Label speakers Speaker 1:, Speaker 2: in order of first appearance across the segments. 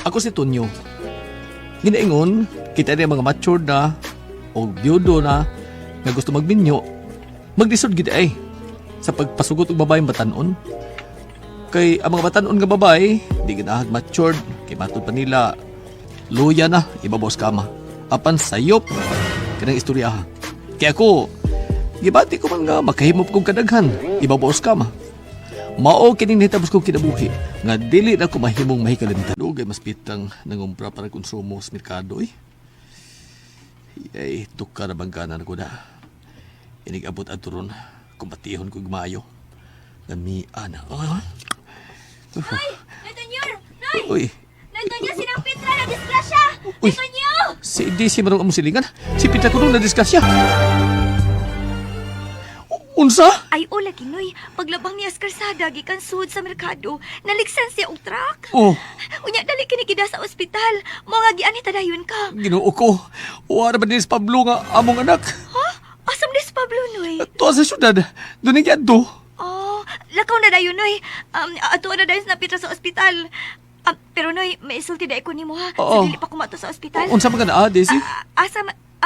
Speaker 1: Ako si Tonyo. Ginaingon, kita niya mga matured na o biyudo na nga gusto magminyo, maglisod gid ay sa pagpasugot og babae batanon. Kay ang mga batanon nga babae, di ginahag matured, kay matud pa nila luya na ibabaw sa kama. Apan sayop kanang istorya ha. Kay ako, gibati ko man nga makahimop kong kadaghan ibabaw sa kama. Mao kining nahitabo kong kinabuhi nga dili na ko mahimong mahikalimtan. Dugay mas pitang nangumpra para konsumo sa merkado eh. Ay, tukar na bang gana na ko na. Inig-abot adto ron, kumbatihon ko maayo. Lami, ana. Oh.
Speaker 2: Nay! Tonyo! Nay!
Speaker 1: Uy,
Speaker 2: Nay Tonyo, sinang Petra na disgrasya!
Speaker 1: Uy.
Speaker 2: Nay Tonyo!
Speaker 1: Si di si marong among silingan. Si Petra kuno na disgrasya. Unsa?
Speaker 2: Ay, o lagi, Noy. Paglabang niya sa kalsada, gikan sud sa merkado, naligsan siya og truck.
Speaker 1: Oh,
Speaker 2: Unya, dali kini gida sa ospital. Mao nga gianhi tadayon ka.
Speaker 1: Ginoo ko. Wala ba din si Pablo nga among anak?
Speaker 2: Ha? Asam ni si Pablo, Noy?
Speaker 1: Tuwa sa syudad. Doon ang giadto.
Speaker 2: Oh, lakaw na dayon, Noy. Ato na dayon sa Petra sa ospital. Pero Noy, may isulti dai ko nimo ha.
Speaker 1: Oo.
Speaker 2: Sa dili pa ko mato sa ospital.
Speaker 1: Unsa man ka na, ah, Daisy?
Speaker 2: Ah, asa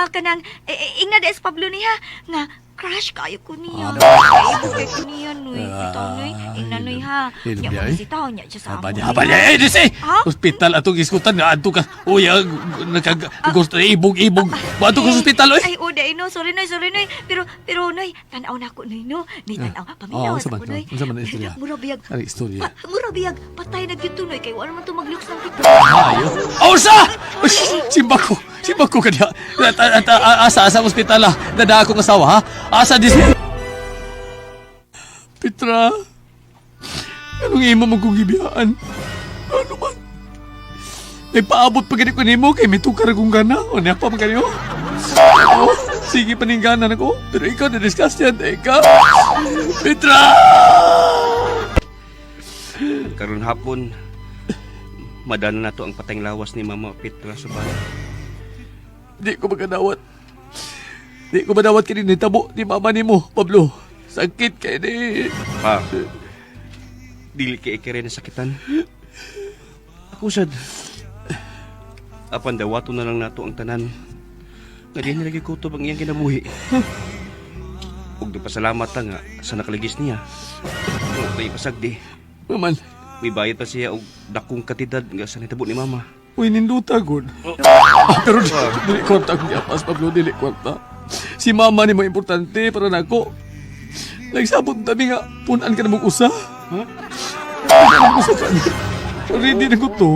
Speaker 2: kanang eh, ingna dai si Pablo niya nga crush kayo ko niya.
Speaker 1: Ah,
Speaker 2: Ay, kay ko niya, Noy. Bitaw, Noy. Ingna, Noy, ha.
Speaker 1: Hilom
Speaker 2: Nya
Speaker 1: niya, eh.
Speaker 2: magsitaw niya siya sa
Speaker 1: Haba
Speaker 2: amo,
Speaker 1: niya,
Speaker 2: Noy,
Speaker 1: haba
Speaker 2: ha?
Speaker 1: niya. Eh, Daisy!
Speaker 2: Ha?
Speaker 1: Hospital atong iskutan nga adto ka. Uy, ah, nagkag gusto ibog-ibog. Adto ka sa ospital oy.
Speaker 2: Ay, o, dai, no. Sorry, Noy. Sorry, Noy. Pero, pero, Noy, tanaw na ako, Noy, no. Noy, tanaw. Paminaw
Speaker 1: Oh, unsa
Speaker 2: ako,
Speaker 1: man to?
Speaker 2: Noy.
Speaker 1: Unsa man ang istorya?
Speaker 2: Mura biyag.
Speaker 1: Ano istorya?
Speaker 2: Mura biyag. Patay na gyud to, Noy. Kay wala man to maglooks ng pito.
Speaker 1: Ayo. Oh, sa! Uy, simba ko. Simba ko kanya. At, asa, asa ospital ah. Dada akong asawa ha. Asa dis. Petra. Anong imo mo kong gibiyaan? Ano man? Nagpaabot pa gani ko nimo kay mitukar akong gana. O niya pa man kanyo. Oh, sige paninggana nako. Pero ikaw na discuss yan. Ikaw. Petra!
Speaker 3: Karon hapon, madala na to ang patayng lawas ni Mama Petra sa balay.
Speaker 1: Di ko magkadawat. Di ko madawat kini nitabo ni mama nimo, Pablo. Sakit kay ni.
Speaker 3: Pa, dili kay ikere na sakitan. Ako sad. Apan dawato na lang nato ang tanan. Nga di nilagi kutob ang iyang kinabuhi. Ug pasalamat ta nga sa nakaligis niya. Ug may pasagdi.
Speaker 1: Maman,
Speaker 3: May bayad pa siya og dakong katidad nga sa nitabo ni Mama.
Speaker 1: Uy, ninduta gud. Ah, pero dili kwarta akong giapas, Pablo, dili kwarta. Si mama ni mo importante para nako. Nagsabot tabi nga, punan ka na mong usa. Ha? Punan mo usa ka niya. Ready na ko to.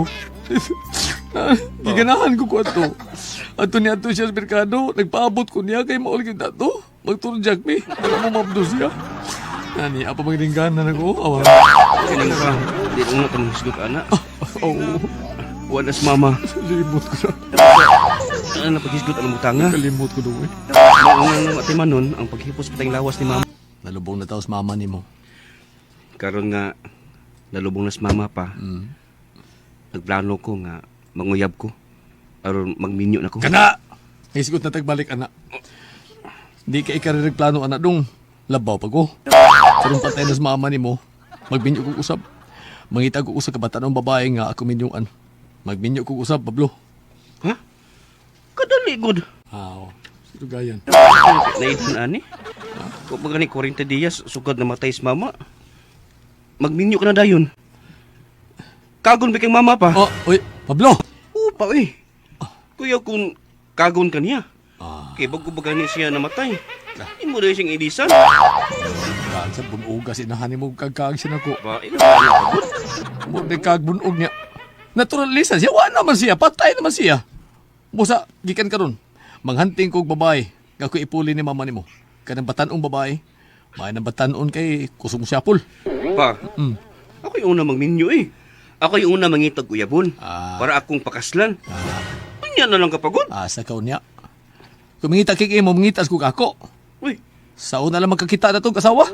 Speaker 1: Giganahan ko ko ato. Ato niya ato siya sa merkado, nagpaabot ko niya kay maul kita to. Magturjak mi, para mo mabdo siya. Nani, apa magringganan ako? Awa.
Speaker 3: Kaning pa, di na ka hisgot ana.
Speaker 1: Oo,
Speaker 3: Wala si Mama.
Speaker 1: limot ko na.
Speaker 3: Ano na paghisgot ang butanga?
Speaker 1: Kalimot ko doon eh.
Speaker 3: Mao nga nang atimanon ang paghipos patayng lawas ni Mama.
Speaker 1: Nalubong na tao sa mama nimo.
Speaker 3: Karon nga nalubong na si Mama pa. Nagplano ko nga manguyab ko aron magminyo na ko.
Speaker 1: Kana! Hisgot na tagbalik, anak. Di ka ikaririgplano, anak, dong. Labaw pa ko. Karong patay na sa mama nimo, magbinyo kong usab. Mangita ko usab kabataan ng babae nga ako minyuan. Magbinyo kong usab, Pablo.
Speaker 3: Ha? Kadali gud.
Speaker 1: Aw, sirugayan.
Speaker 3: Naipon ani. Kung ba gani 40 dias sugad namatay si Mama. Magminyo ka na dayon. Kagon ba kang mama pa?
Speaker 1: Oh, uy, Pablo!
Speaker 3: Oo pa eh. Kuya kung kagon ka niya.
Speaker 1: Ah.
Speaker 3: Kay bago ba gani siya namatay? Imo dahil siyang ilisan.
Speaker 1: Kaan sa bunuga, sinahan mo kagkaag siya nako.
Speaker 3: Ba, ina ba na pagod?
Speaker 1: Mo kagbunog niya. Naturalisa siya, wa naman siya, patay naman siya. Busa, gikan karon. Manghanting kog babae, nga ko ipuli ni mama nimo. Kanang batan-ong babae. May nang batan-on kay kusog siya pul.
Speaker 3: Pa, ako yung una magminyo eh. Ako yung una mangitag uyabon.
Speaker 1: Ah.
Speaker 3: Para akong pakaslan. Unya na lang kapagod.
Speaker 1: Asa ka unya. Kung mangita kay imo, mangitas kog ako.
Speaker 3: Uy,
Speaker 1: Sa una lang magkakita na tong asawa.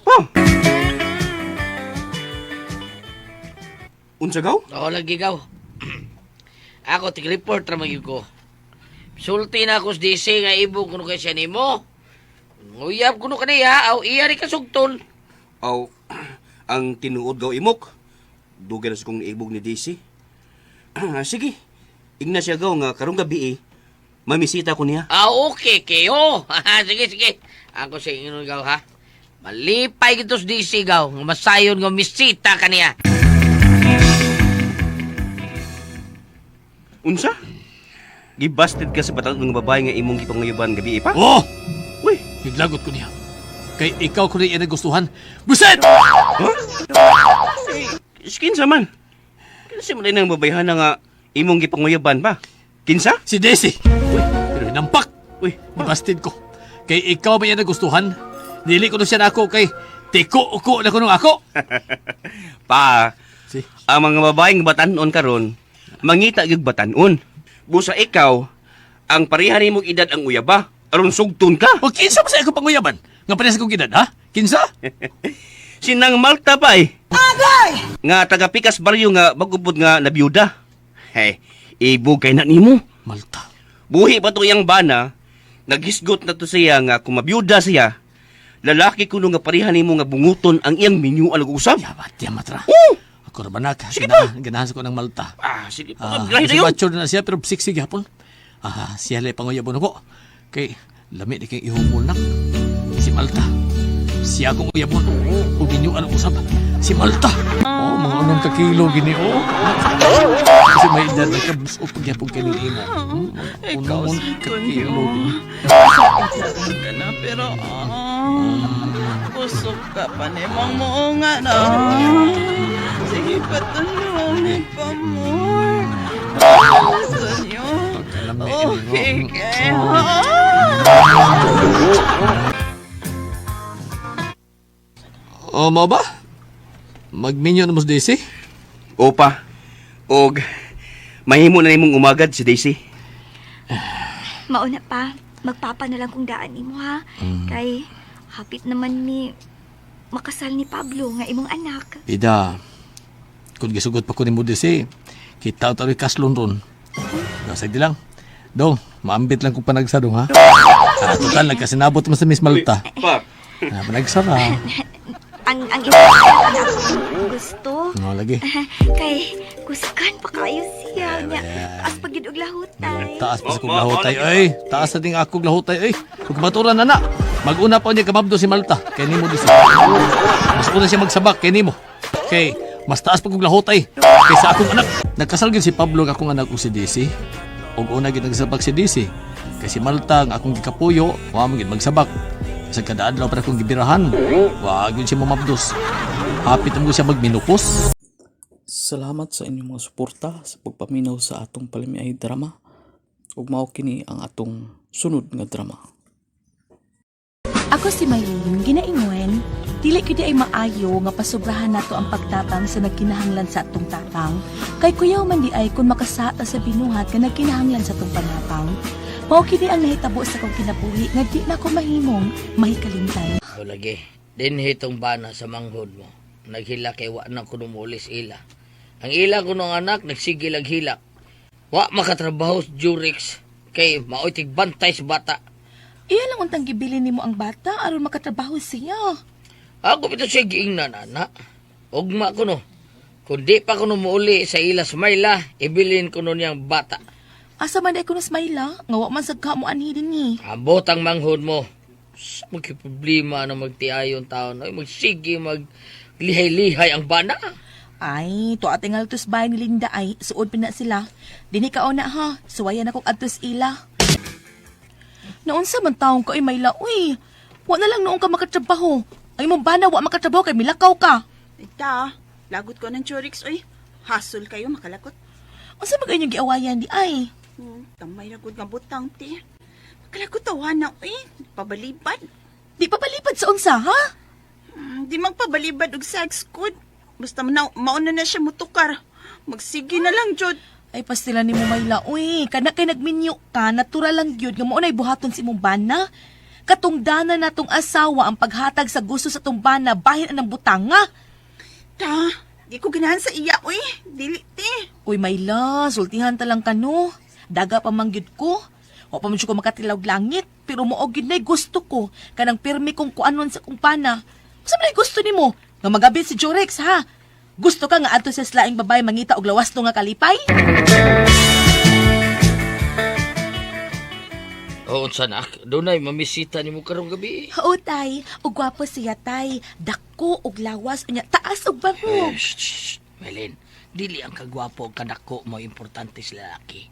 Speaker 3: pa! Unsa gaw?
Speaker 4: Oo, lagi gaw. Ako, tig-report ra magyud ko. Sulti na ako sa DC nga ibong kuno kay siya nimo. Uyab kuno kaniya, aw iya ri kasugton.
Speaker 3: Aw, ang tinuod gaw imok. Dugay na sa kong ibog ni DC. Sige. Ingna siya gaw nga karong gabi eh. Mamisita ko niya.
Speaker 4: Ah, okay kayo. Sige, sige. Ako sa ingon gaw, ha? Malipay gito sa DC gaw. Nga masayon nga misita kaniya.
Speaker 3: Unsa? Gibasted ka sa batan ng babae nga imong gipanguyuban gabi eh, pa?
Speaker 1: Oh!
Speaker 3: Uy,
Speaker 1: Naglagot ko niya. Kay ikaw ko rin iya nagustuhan. Buset!
Speaker 3: eh, kinsa man? Kinsa man din ang babayhan nga imong gipanguyuban pa? Kinsa?
Speaker 1: Si Daisy!
Speaker 3: Uy,
Speaker 1: Pero hinampak!
Speaker 3: uy, pa.
Speaker 1: Gibasted ko. Kay ikaw ba iya nagustuhan? Dili ko na siya na ako kay tiko ko na kuno ako.
Speaker 3: Pa,
Speaker 1: Si,
Speaker 3: ang mga babaeng batanon karon, mangita gyud batanon. Busa ikaw, ang pareha nimong edad ang uyaba, aron sugton ka.
Speaker 1: O kinsa ba sa akong panguyaban? Nga parehas akong edad, ha? Kinsa?
Speaker 3: Sinang Malta pa eh. Nga taga Pikas Barrio nga bagupod nga nabiyuda. Hey, ibugay na nimo.
Speaker 1: Malta.
Speaker 3: Buhi pa to iyang bana, naghisgot na to siya nga kung mabiyuda siya, lalaki kuno nga pareha nimo nga bunguton ang iyang minyo alag usab.
Speaker 1: Yamat, yamat ra.
Speaker 3: Oh!
Speaker 1: Ako ra ba nak?
Speaker 3: Sige pa.
Speaker 1: Ganahan ko ng Malta.
Speaker 3: Ah, sige pa,
Speaker 1: Ah,
Speaker 3: grahe
Speaker 1: kasi
Speaker 3: na yun.
Speaker 1: mature na siya pero sexy gihapon. Ah, siya lay panguyabon ako. Kay lami di kay ihumol nak. Si Malta. Siya akong uyabon. Ug ginyuan ang usab. Si Malta. Oh, mga unong ka kilo gini oh. Kasi may edad na ka busog pagyapon kay ni imo.
Speaker 5: Ikaw
Speaker 1: Unong
Speaker 5: sa
Speaker 1: ka kilo
Speaker 5: kunyo.
Speaker 1: gini.
Speaker 5: Sakit ka na, pero kusog ka pa ni Mang Muunga na. Sige pa, tulungan pa more. Tonyo.
Speaker 1: Pagkalami
Speaker 5: Okay,
Speaker 1: ini, oh.
Speaker 5: kaya.
Speaker 1: Oh, mao ba? Magminyo na mo si Daisy?
Speaker 3: Opa, og mahimo na nimong umagad si Daisy.
Speaker 2: Mauna pa, magpapa na lang kung daan nimo ha. Kay hapit naman ni makasal ni Pablo nga imong anak.
Speaker 1: Ida, kung gisugot pa ko ni mo Daisy, kita tayo kaslon ron. Gasag di lang. Dong, maambit lang kung panagsa dong ha. Ah, total, nagkasinabot mo sa Miss Malta.
Speaker 3: Pa,
Speaker 1: Ah, panagsa ra.
Speaker 2: Ang imong anak gusto.
Speaker 1: No, lagi.
Speaker 2: Kay kusgan pa kayo siya nya. Taas pag gid og lahutay.
Speaker 1: Taas pa sa kong lahutay, ay. Taas na ding akong lahutay, ay. Kung maturan na na. Mag-una pa niya kamabdo si Malta. Kay nimo di siya. Mas una siya magsabak kay nimo. Kay mas taas pa kong lahutay kaysa akong anak. Nagkasal gyud si Pablo ang akong anak ug si Daisy. Ug una gyud nagsabak si Daisy. Kay si Malta ang akong gikapuyo, wa man gyud magsabak. Sa kada adlaw para akong gibirahan, wa gyud siya mamabdos. Hapit mo siya magminupos.
Speaker 5: Salamat sa inyong mga suporta sa pagpaminaw sa atong palamiay drama. Ug mao kini ang atong sunod nga drama.
Speaker 6: Ako si Maylene, ginaingon, dili gyud ay maayo nga pasubrahan nato ang pagtabang sa nagkinahanglan sa atong tapang, kay kuyaw man di ay kung makasata sa binuhat nga nagkinahanglan sa atong panapang. Mao kini ang nahitabo sa akong kinabuhi nga di na ko mahimong mahikalimtan.
Speaker 4: O lagi, dinhi tong bana sa manghod mo. Naghila kay wa na kuno mulis ila. Ang ila kuno ang anak, nagsigil ang hilak. Wa makatrabaho sa Jurix kay maoy tigbantay sa bata.
Speaker 6: Iya lang untang gibili nimo ang bata aron makatrabaho siya.
Speaker 4: Ako pito siya giingnan, anak. Ugma kuno. Kung di pa kuno muuli sa ila sa Mayla, ibilin kuno niyang bata.
Speaker 6: Asa man ay kuno Mayla, nga wa man sad ka mo anhi dinhi.
Speaker 4: Ambot ang manghod mo. Sa magki problema na magtiayon taon. Ay, magsige, maglihay-lihay ang bana.
Speaker 6: Ay, to ating altos bahay ni Linda ay, suod pa na sila. Dini ka na ha, suwayan akong adtos ila. Naunsa man taong ko ay may laoy. Wa na lang noong ka makatrabaho. Ay mong bana, wa makatrabaho kay milakaw ka.
Speaker 7: Ita, lagot ko ng chorix, oy. Hasol kayo, makalakot.
Speaker 6: Unsa man inyong giawayan di ay?
Speaker 7: Tamay na gud nga butang, ti. Makalakot tawa na, oy. Pabalibad.
Speaker 6: Di pa palipad sa unsa ha?
Speaker 7: Di magpabalibad og sex good. Basta na, mauna na siya mutukar. Magsige na lang, jud.
Speaker 6: Ay pastila ni mo may laoy. Kana kay nagminyo ka, natural lang gyud nga mao nay buhaton si imong bana. Katungdana na tong asawa ang paghatag sa gusto sa tong bana bahin anang butanga.
Speaker 7: Ta, di ko ganahan sa iya, oy. Dili, ti.
Speaker 6: Uy, Mayla, sultihan ta lang kano. Daga pa man gyud ko. Wa pa man siya ko makatilawg langit, pero mao gyud na'y gusto ko. Kanang pirmi kong kuanon sa kong pana. Unsa man ay gusto nimo? Nga magabit si Jorex, ha? Gusto ka nga adto sa laing babae mangita og lawas to nga kalipay?
Speaker 4: Oo, unsa nak? Dunay mamisita nimo karong gabi.
Speaker 6: Oo, tay. Og gwapo siya, tay. Dako og lawas unya taas og bangog.
Speaker 4: Eh, shh, shh, Melin, dili ang kagwapo og kadako mo importante sa lalaki.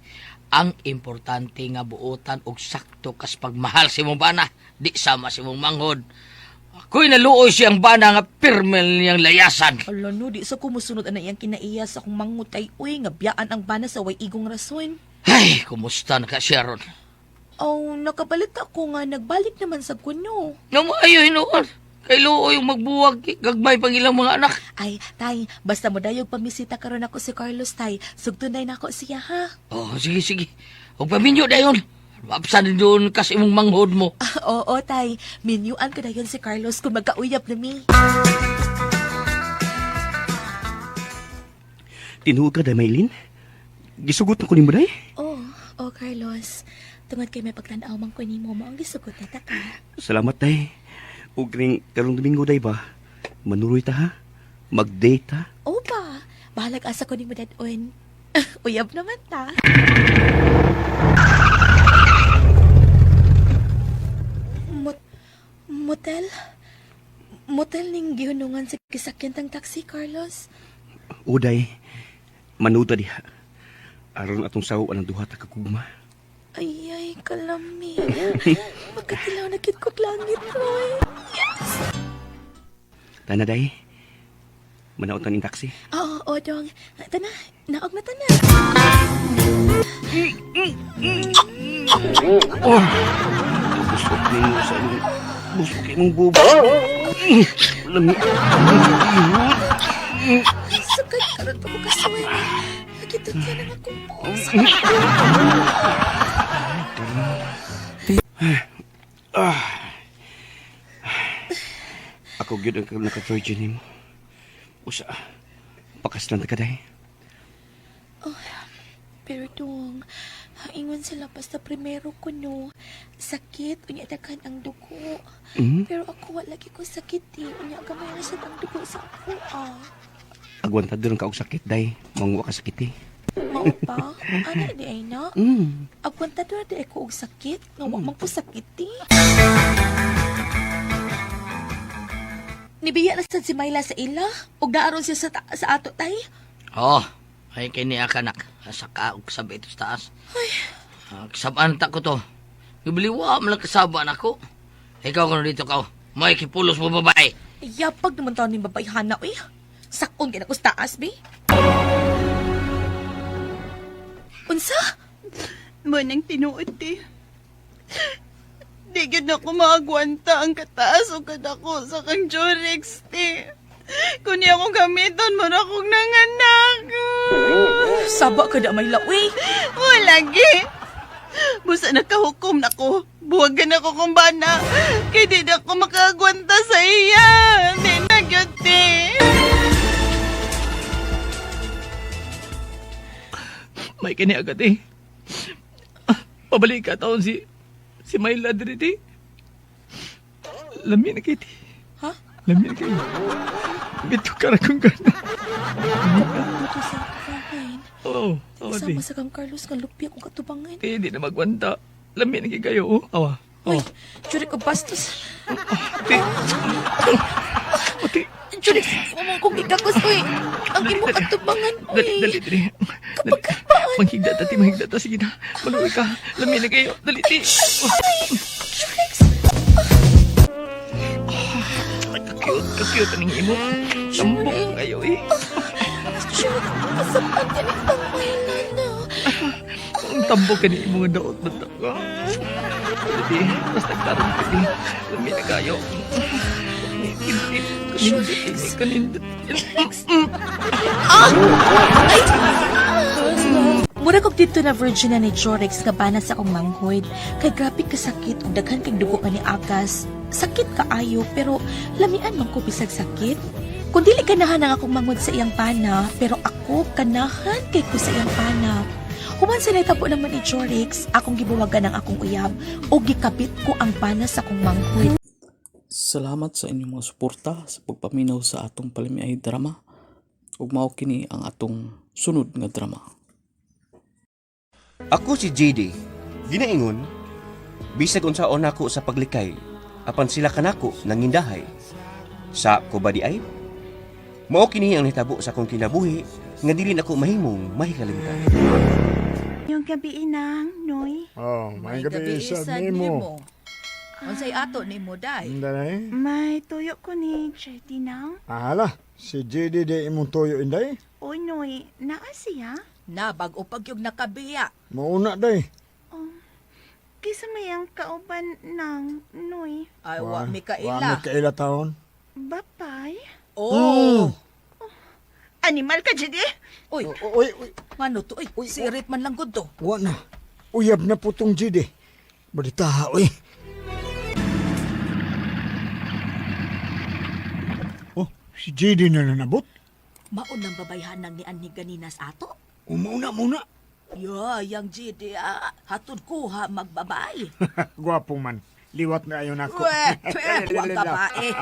Speaker 4: Ang importante nga buotan og sakto kas pagmahal sa imong bana, di sama sa imong manghod. Ako'y naluoy siyang bana nga pirmel niyang layasan.
Speaker 6: Ala no, di sa kumusunod ana iyang kinaiya sa akong mangutay. Uy, nga biyaan ang bana sa way igong rason.
Speaker 4: Ay, kumusta na ka siya ron?
Speaker 6: Oh, nakabalit ako nga nagbalik naman sa kuno.
Speaker 4: Namaayo hinuon. Kay luoy yung magbuwag, gagmay pang ilang mga anak.
Speaker 6: Ay, tay, basta mo dayog pamisita karon ako si Carlos, tay. Sugtunay na ako siya, ha?
Speaker 4: Oh, sige, sige. Huwag paminyo dayon. Mapsan din doon kas imong manghod mo.
Speaker 6: Ah, oo, tay. Minyuan ko dayon si Carlos kung magkauyab na mi.
Speaker 3: Tinuod ka, day, Maylin? Gisugot na ko nimo, day?
Speaker 6: Oh, oh, Carlos. Tungod kay may pagtan-aw man ko nimo mo ang gisugot na ta ka.
Speaker 3: Salamat, day. Ug ring karong Domingo, day ba? Manuroy ta, ha? Mag-date, ta?
Speaker 6: Oo ba? Bahalag asa ko nimo dadon. Uyab naman ta. Mot motel? Motel ning gihunungan sa gisakyan tang taxi, Carlos.
Speaker 3: Uday, manuda diha. Aron atong sawa ang duha ta kagugma.
Speaker 6: Ay, ay, kalami. Magkatilaw na kit kog langit, Roy. Yes!
Speaker 3: Tana, day. Manaot ning taxi.
Speaker 6: Oo, oo, dong. Tana, naog na tana.
Speaker 3: Busok nimo sa imong busok imong bubo. Lami.
Speaker 6: Sakay karon pa ko kasuway. Nagitutya na akong puso.
Speaker 3: Ako gyud ang naka-virgin nimo. Usa. Pakaslan ta ka, day.
Speaker 6: Pero dong, ingon sila basta primero ko no, sakit, unya daghan ang dugo.
Speaker 3: Mm?
Speaker 6: Pero ako wala lagi ko sakit eh. Unya gamay ra sad ang dugo sa ako ah.
Speaker 3: Agwantado lang ka og sakit, day. Mangwa ka sakit eh.
Speaker 6: Mao pa? Ana di ay na? Agwantado ra di ay ko og sakit, nga wa man ko sakit eh. Nibiya na sad si Myla sa ila, ug naaron siya sa, sa ato tay.
Speaker 4: Oh, ay kay niya kanak. Saka og sabi ito sa taas. Ay. Kasabaan ta ko to. Gibiliwa man lang kasabaan ako. Ikaw kuno dito ka. May kipulos mo babae.
Speaker 6: Yapag naman taon ni babae hana uy. Sakon kay nako sa taas bi. Unsa?
Speaker 7: Manang tinuod ti. Di gyud na ko maagwanta ang kataas o kadako sa kang Jorex ti. Kung niya akong gamiton, mura akong nanganak.
Speaker 6: Saba ka na may lawi.
Speaker 7: Wala gi. Busa nakahukom na ko. Buwagan ako kung bana. Kay di na ako makaagwanta sa iya. Di na gyud ti.
Speaker 1: May kini agad eh. Ah, pabalik ka taon si si Myla diri ti. Lami na kay ti.
Speaker 6: Ha?
Speaker 1: Lami na kay. Bito ka ra kung gana.
Speaker 6: Dito sa atubangan.
Speaker 1: Oo, oo ti.
Speaker 6: Sama sa kang Carlos nga lupi akong katubangan.
Speaker 1: Ti, di na magwanta. Lami na kay kayo. Oh. Awa.
Speaker 6: Uy,
Speaker 1: Oh.
Speaker 6: Jurek og bastos.
Speaker 1: Ti. Oh, ti.
Speaker 6: Jurek, mo kong gikakos uy. Ang imong katubangan uy.
Speaker 1: Dali, dali, dali.
Speaker 6: Kapag kapaan.
Speaker 1: Manghigda ta, ti, manghigda ta. Sige na. Maluwi ka. Lami na kayo. Dali, ti. Oh.
Speaker 6: Jurek,
Speaker 1: Ay, ka-cute. Ka-cute. Aning imo. Tambok kayo eh.
Speaker 6: Jurek, kasapan ka ni tang Myla na.
Speaker 1: Ang tambok ka ni imo nga daot bata ka. Dali, basta karon ka di. Lami na kayo. Kanindot, kanindot, kanindot.
Speaker 6: Mura kog dito na virgin na ni Jorex nga bana sa akong manghod. Kay grabe kasakit ug daghan kay dugo pa ni Agas. Sakit kaayo pero lamian man ko bisag sakit. Kung dili ganahan ang akong manghod sa iyang pana, pero ako ganahan kay ko sa iyang pana. Human sa nahitabo naman ni Jorex, akong gibuwagan ang akong uyab o gikabit ko ang pana sa akong manghod.
Speaker 8: Salamat sa inyong mga suporta sa pagpaminaw sa atong palimiay drama. Ug mao kini ang atong sunod nga drama.
Speaker 3: Ako si JD. Ginaingon, bisag unsaon nako sa paglikay, apan sila kanako nangindahay. Sa ko ba di ay? Mao kini ang nahitabo sa akong kinabuhi nga dili nako mahimong mahikalimtan.
Speaker 7: Yung gabi inang, Noy.
Speaker 9: Oh, may gabi sa nimo.
Speaker 5: Unsay ato nimo day?
Speaker 9: Inday.
Speaker 7: May tuyo ko ni Jetty nang.
Speaker 9: Ahala, si JD di imong tuyo inday.
Speaker 7: Oy, Noy, naa siya?
Speaker 5: Na bag-o pagyog nakabiya.
Speaker 9: Mauna day.
Speaker 7: Oh, kisa mayang kauban nang, Noy.
Speaker 5: Ay wa mi
Speaker 9: Wa
Speaker 5: kaila.
Speaker 9: mi kaila taon.
Speaker 7: Bapay?
Speaker 5: Oh.
Speaker 7: Animal ka, JD?
Speaker 5: Uy,
Speaker 9: Uy, uy,
Speaker 5: ngano to? Uy, sirit man lang gud to.
Speaker 9: wa na. Uyab na po tong JD. Balita, uy. Oh, si JD na nanabot.
Speaker 6: Maon ang babayhanang ni Anhi ganina sa ato.
Speaker 9: Umauna, muna.
Speaker 5: Ya, yang GD ah. Hatod ko ha magbabay.
Speaker 9: Gwapo man. Liwat na ayon ako.
Speaker 5: Weh, wag ka ba eh.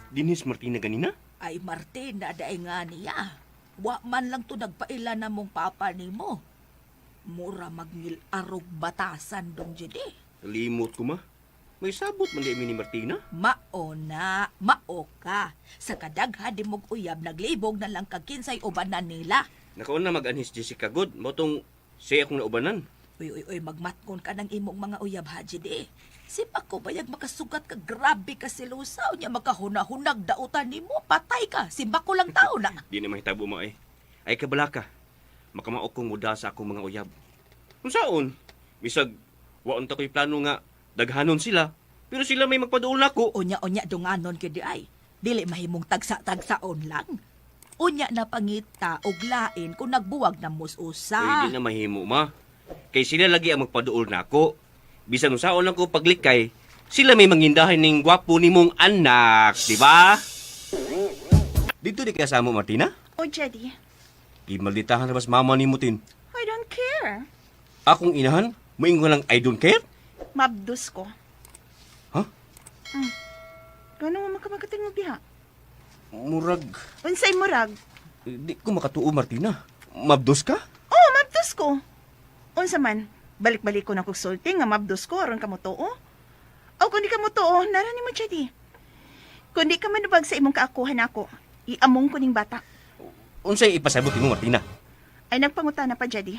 Speaker 3: Dinhis Martina ganina?
Speaker 5: Ay Martina, dae nga niya. Wa man lang to nagpaila na mong papa nimo. Mura magngil-arog batasan dong GD.
Speaker 3: Limot ko ma. May sabot man di mi ni Martina.
Speaker 5: Mao na, mao ka. Sa kadagha di mog uyab naglibog na lang kag kinsay ubanan nila.
Speaker 3: Nakaon na mag-anhis Jessica good. Mao tong siya akong naubanan.
Speaker 5: Uy, uy, uy, magmatkon ka ng imong mga uyab ha, GD. Sipa ko bayag makasugat ka, grabe ka silusaw niya, makahuna-hunag dautan nimo, patay ka, simba ko lang tao na.
Speaker 3: Di na mahitabo mo ay. Ay kabalaka. Makamao kong muda sa akong mga uyab. Unsaon? Bisag waon ta ko'y plano nga daghanon sila, pero sila may magpaduol nako.
Speaker 5: Unya-unya dunganon gyud di ay. Dili mahimong tagsa-tagsaon lang. Unya na pangita og lain kung nagbuwag na mususa.
Speaker 3: Uy, di na mahimo ma. Kay sila lagi ang magpaduol nako. Bisan unsaon lang ko paglikay, sila may mangindahan ning gwapo nimong anak, di ba? Dito di kaya mo Martina?
Speaker 7: O, Jetty,
Speaker 3: Gimalditahan na bas mama nimo tin.
Speaker 7: I don't care.
Speaker 3: Akong inahan, moingon lang I don't care.
Speaker 7: Mabdus ko.
Speaker 3: Ha?
Speaker 7: Mm. Gano'n mo makamagating mo diha?
Speaker 3: Murag
Speaker 7: Unsay murag?
Speaker 3: di ko makatuo Martina. Mabdos ka?
Speaker 7: Oh, mabdus ko. Unsa man, balik-balik ko na kog sulti nga mabdus ko aron ka mo tuo. O kung di ka mo tuo, nara nimo Jetty. Kung di ka manubag sa imong kaakuhan nako, iamong ko ning bata.
Speaker 3: Unsay ipasabot nimo Martina?
Speaker 7: Ay nagpangutana pa, Jetty.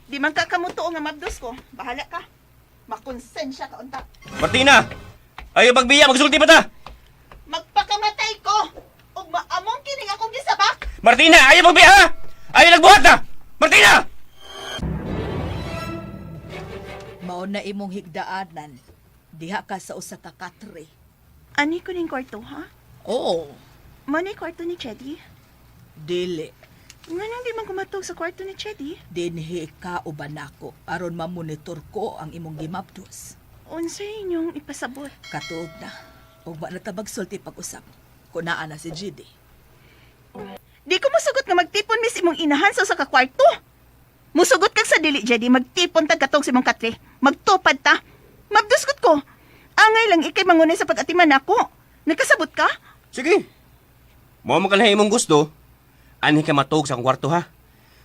Speaker 7: Di man ka kamutuo nga mabdus ko, bahala ka. Makonsensya ka unta.
Speaker 3: Martina! Ayaw pagbiya, magsulti pa ta!
Speaker 7: Magpakamatay ko! Ug maamong kining akong gisabak!
Speaker 3: Martina, ayaw pagbiya ha! Ayaw nagbuhat na! Martina!
Speaker 5: Mao na imong higdaanan. Diha ka sa usa ka katre.
Speaker 7: Ani ko ning kwarto, ha?
Speaker 5: Oo,
Speaker 7: Mo ni kwarto ni Chedi?
Speaker 5: dili.
Speaker 7: Nganong di man kumatog sa kwarto ni Chedi?
Speaker 5: Dinhi ka uban nako aron mamonitor ko ang imong gimabdos.
Speaker 7: Unsay inyong ipasabot?
Speaker 5: Katuog na. Ug wa na ta magsulti pag-usap. Kunaa na si GD.
Speaker 7: Di ko musugot nga magtipon mis imong inahan sa usa ka kwarto. Musugot kag sa dili, Jedi, magtipon tag katong sa imong katre. Magtupad ta. Mabdusgot ko. Angay lang ikay mangunay sa pag-atiman nako. Nakasabot ka?
Speaker 3: Sige. Mao man kanay imong gusto. Anhi ka matug sa akong kwarto ha.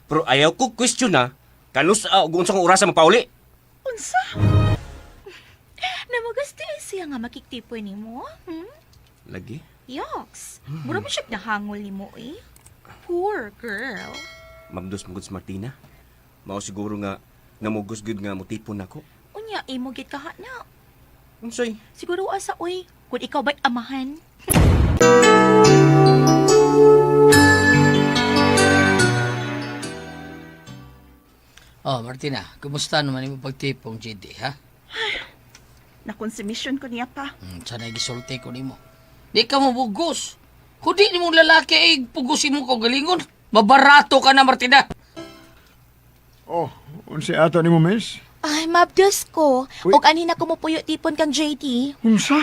Speaker 3: Pero ayaw ko question na kanus ug unsang oras magpauli.
Speaker 7: Unsa?
Speaker 2: Namugas di ay siya nga makiktipoy nimo. Hmm?
Speaker 3: Lagi.
Speaker 2: Yoks. Mura mo siya nahangol nimo eh. Poor girl.
Speaker 3: Mabdos mo gud si Martina. Mao siguro nga namugos gud nga motipon nako.
Speaker 2: Unya, imo gid ka na.
Speaker 3: Unsay?
Speaker 2: Siguro asa oy, kung ikaw ba'y amahan.
Speaker 4: Oh, Martina, kumusta naman imo pagtipong JD, ha?
Speaker 7: Nakonsumisyon ko niya pa.
Speaker 4: Sana gisulti ko nimo. Di ka mo bugos. Kung di nimo lalaki ay pugusin mo kaugalingon. Mabarato ka na, Martina.
Speaker 9: Oh, unsay ato nimo miss?
Speaker 6: Ay, mabdos ko.
Speaker 9: Uy.
Speaker 6: Og ani na kumupuyo tipon kang JD.
Speaker 9: Unsa?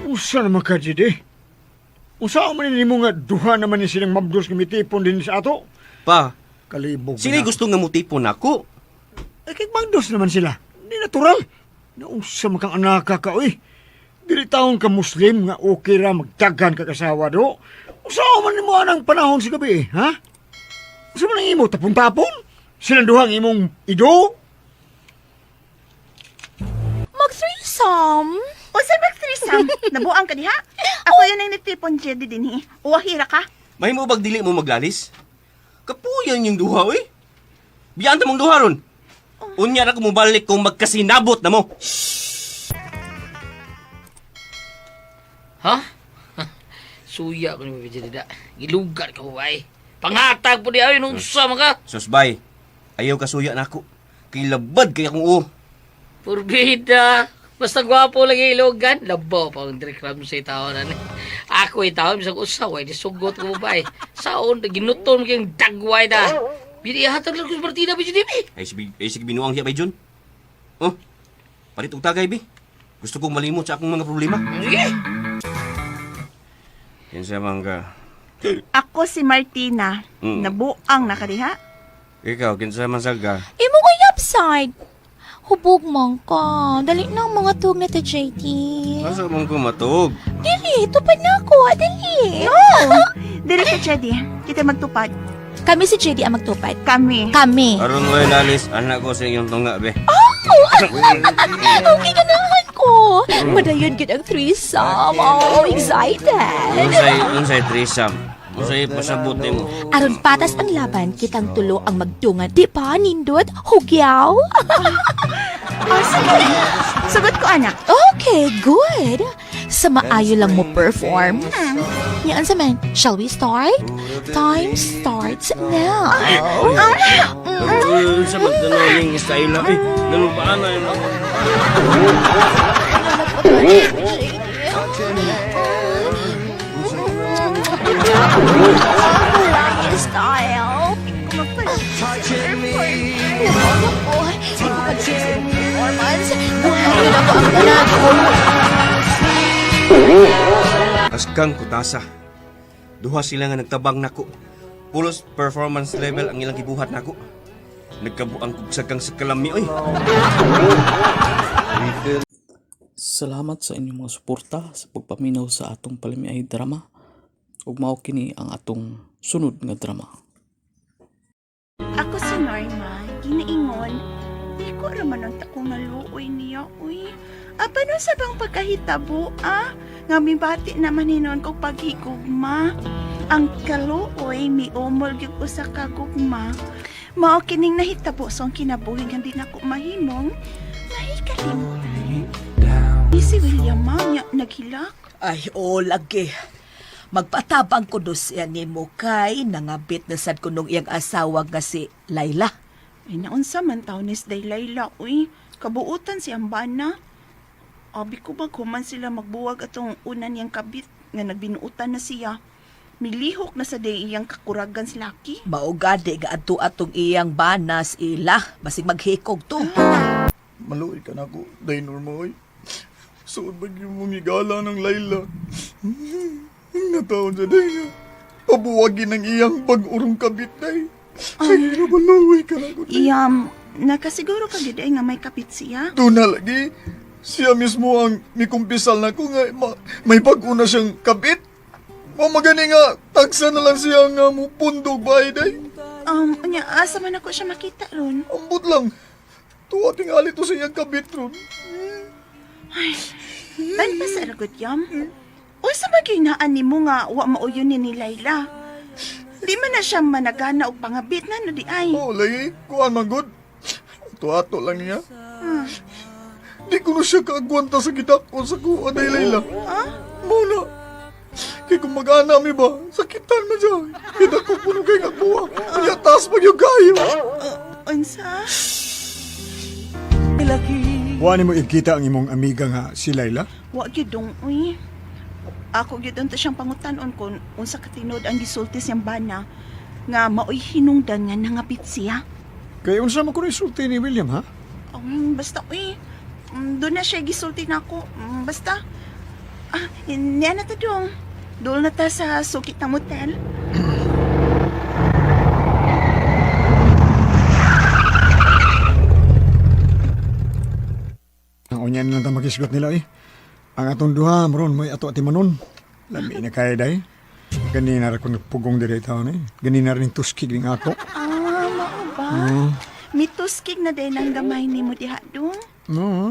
Speaker 9: Unsa naman ka, JD? Unsa man nimo nga duha naman ni silang mabdos nga mitipon din sa ato?
Speaker 3: Pa,
Speaker 9: Kalibog.
Speaker 3: sila
Speaker 9: na.
Speaker 3: gusto nga motipon nako.
Speaker 9: Ay, kay mabdos naman sila. Di natural. Naunsa man kang anaka ka, uy. Dili taon ka Muslim nga okay ra magdagan ka kasawa do. Usaw man nimo anang panahon sa gabi, eh, ha? Unsa man ang imo tapon-tapon? Silang duha ang imong ido?
Speaker 6: Mag-threesome.
Speaker 7: Unsa mag-threesome? Nabuang ka diha? Ako yun ang nagtipon, Jedi, dinhi. Uwahira ka?
Speaker 3: Mahimo bag dili mo maglalis? Kapuyan yung duha, oy. Biyaan ta mong duha ron. Unya ra ko mobalik kung magkasinabot na mo.
Speaker 4: Ha? Suya ko ni Bebe da. Gilugar ka bay. Panghatag po di ay nung sa mga.
Speaker 3: Susbay, ayaw kasuya nako. Kay labad kay akong uo.
Speaker 4: Purbida. Basta gwapo lagi ilogan. Labaw pa ang Drake Ramsey tao na ni. Ako itaw, bisag usaw ay disugot ko bay. Saon ginuton kayong dagway da. Bili hatag lang ko sa partida BGDB.
Speaker 3: Ay sige, ay sige binuang siya bay Jun. Oh. Palit og tagay bi. Gusto kong malimot sa akong mga problema.
Speaker 4: Sige.
Speaker 3: Kinsa man ka?
Speaker 7: Ako si Martina.
Speaker 3: Nabuang
Speaker 7: na ka diha?
Speaker 3: Ikaw kinsa man sad ka?
Speaker 2: Imo ko yung upside. Hubog man ka. Dali na ang mga tug na ta, JT.
Speaker 3: Asa man ko matuog?
Speaker 2: Dili, tupad na ako. Dali.
Speaker 7: No! Dili ka, Jedi. Kita magtupad.
Speaker 2: Kami si JD ang magtupad.
Speaker 7: Kami.
Speaker 2: Kami.
Speaker 3: Aron way lalis anak ko sa inyong tunga be.
Speaker 2: Okay, ganahan ko. Madayon gid ang threesome. Oh, excited.
Speaker 3: Unsay unsay threesome? Unsay pasabot nimo?
Speaker 2: Aron patas ang laban, kitang tulo ang magdungan. Di ba, nindot? Hugyaw?
Speaker 7: Oh, sige. Sagot ko, anak.
Speaker 2: Okay, good. Sa maayo lang mo perform. Yan sa man, shall we start? Time starts now.
Speaker 3: Unsa man tanong ning style na eh? Nanubaan na yun.
Speaker 2: Style. Performance. Buhayin ako ang tanan.
Speaker 3: Askang kutasa. Duha sila nga nagtabang nako. Pulos performance level ang ilang gibuhat nako. Nagkabuang kog sagang sa kalami oy.
Speaker 8: Salamat sa inyong mga suporta sa pagpaminaw sa atong palamiay drama. Ug mao kini ang atong sunod nga drama.
Speaker 7: Ako si Norma, ginaingon. Di ko raman ang takong naluoy niya, uy. Apa no sa bang pagkahitabo, ah? Nga mibati naman hinon kog paghigugma. Ang kaluoy, miumol gyud usa ka gugma. Mao kining nahitabo sa akong kinabuhi nga di nako mahimong nahikalimutan. Ni si William ma niya naghilak.
Speaker 5: Ay, o lagi. Magpatabang ko do siya nimo kay nangabit na sad ko nung iyang asawa nga si Laila.
Speaker 7: Ay, naunsa man taon ni Day Layla, uy. Kabuutan si Ambana. Abi ko ba human sila magbuwag atong una niyang kabit nga nagbinuutan na siya. Milihok na sa day iyang kakuragan si Lucky.
Speaker 5: Maugadi nga adto atong iyang banas ila basig maghikog to.
Speaker 10: Maluoy ka na ako, Dainor mo, oy. Suod ba yung mong higala ng Layla? Nataon sa day nga. Pabuwagin ang iyang bag-urong kabit, day. Ay, maluoy ka na ako, day.
Speaker 7: Iyam, nakasiguro ka gid ay nga may kapit siya.
Speaker 10: Doon na lagi. Siya mismo ang mikumpisal na ko nga may bag-o na siyang kabit. Mamagani nga, tagsa na lang siya nga mo pundog ba, ay, day.
Speaker 7: Unya, asa man ako siya makita ron.
Speaker 10: Ambot lang. Tuwa tingali to sa iyang kabit ron.
Speaker 7: Tan pa sa ragot yam. Unsa man gyud naan nimo nga wa mauyon ni Layla? Di man na siya managana og pangabit na no di ay.
Speaker 10: Oo, lagi. Kuan man good. Ato-ato lang niya. Di ko na siya kaagwanta sa gidakon sa kuha na Layla.
Speaker 7: Ha?
Speaker 10: Muna. Kay kung mag-ana mi ba, sakitan man siya. Kita ko puno kay kakuha. Kaya taas pag yung kayo.
Speaker 7: Unsa?
Speaker 9: Wa nimo ikita ang imong amiga nga si Layla?
Speaker 7: Wa gyud dong uy. Ako gyud unta siyang pangutan-on kon unsa ka tinuod ang gisulti siyang bana nga maoy hinungdan nga nangapit siya.
Speaker 9: Kay unsa man kuno isulti ni William ha?
Speaker 7: Basta uy. Doon na siya gisulti nako. Basta ah, niya na ta dong. Dool na ta sa sukit ng motel.
Speaker 9: Ang unya na lang ta makisgot nila eh. Ang atong duha maron may ato atimanon. Lami na kay day. Ganina ra ko nagpugong diri taon eh. Ganina rin tuskig ning ako.
Speaker 7: Ah, mao ba? Mituskig na din ang gamay nimo diha dong.
Speaker 9: No,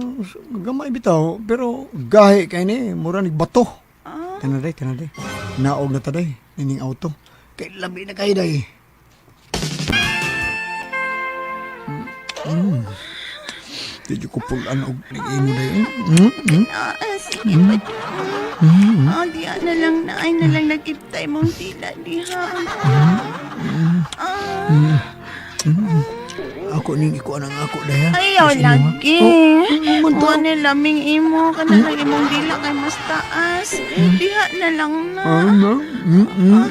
Speaker 9: gamay bitaw, pero gahi kay ni, mura nig bato.
Speaker 7: Ah.
Speaker 9: Tanaday, tanaday. Naog na taday, nining auto. Kay labi na kay day. Mm. Di jud ko pulan og ning imo day. Mm.
Speaker 7: Ah, sige pa dong. Ah, diha na lang na ay na lang nag-iptay mong dila diha. Ah,
Speaker 9: Ako ning ikuan ang ako day ha.
Speaker 7: ayaw
Speaker 9: Mas imo, ha?
Speaker 7: lagi.
Speaker 9: Oh,
Speaker 7: Mo ni laming imo kana lang imong dila kay mas taas. Diha na lang na.
Speaker 9: Ah, no. Mm.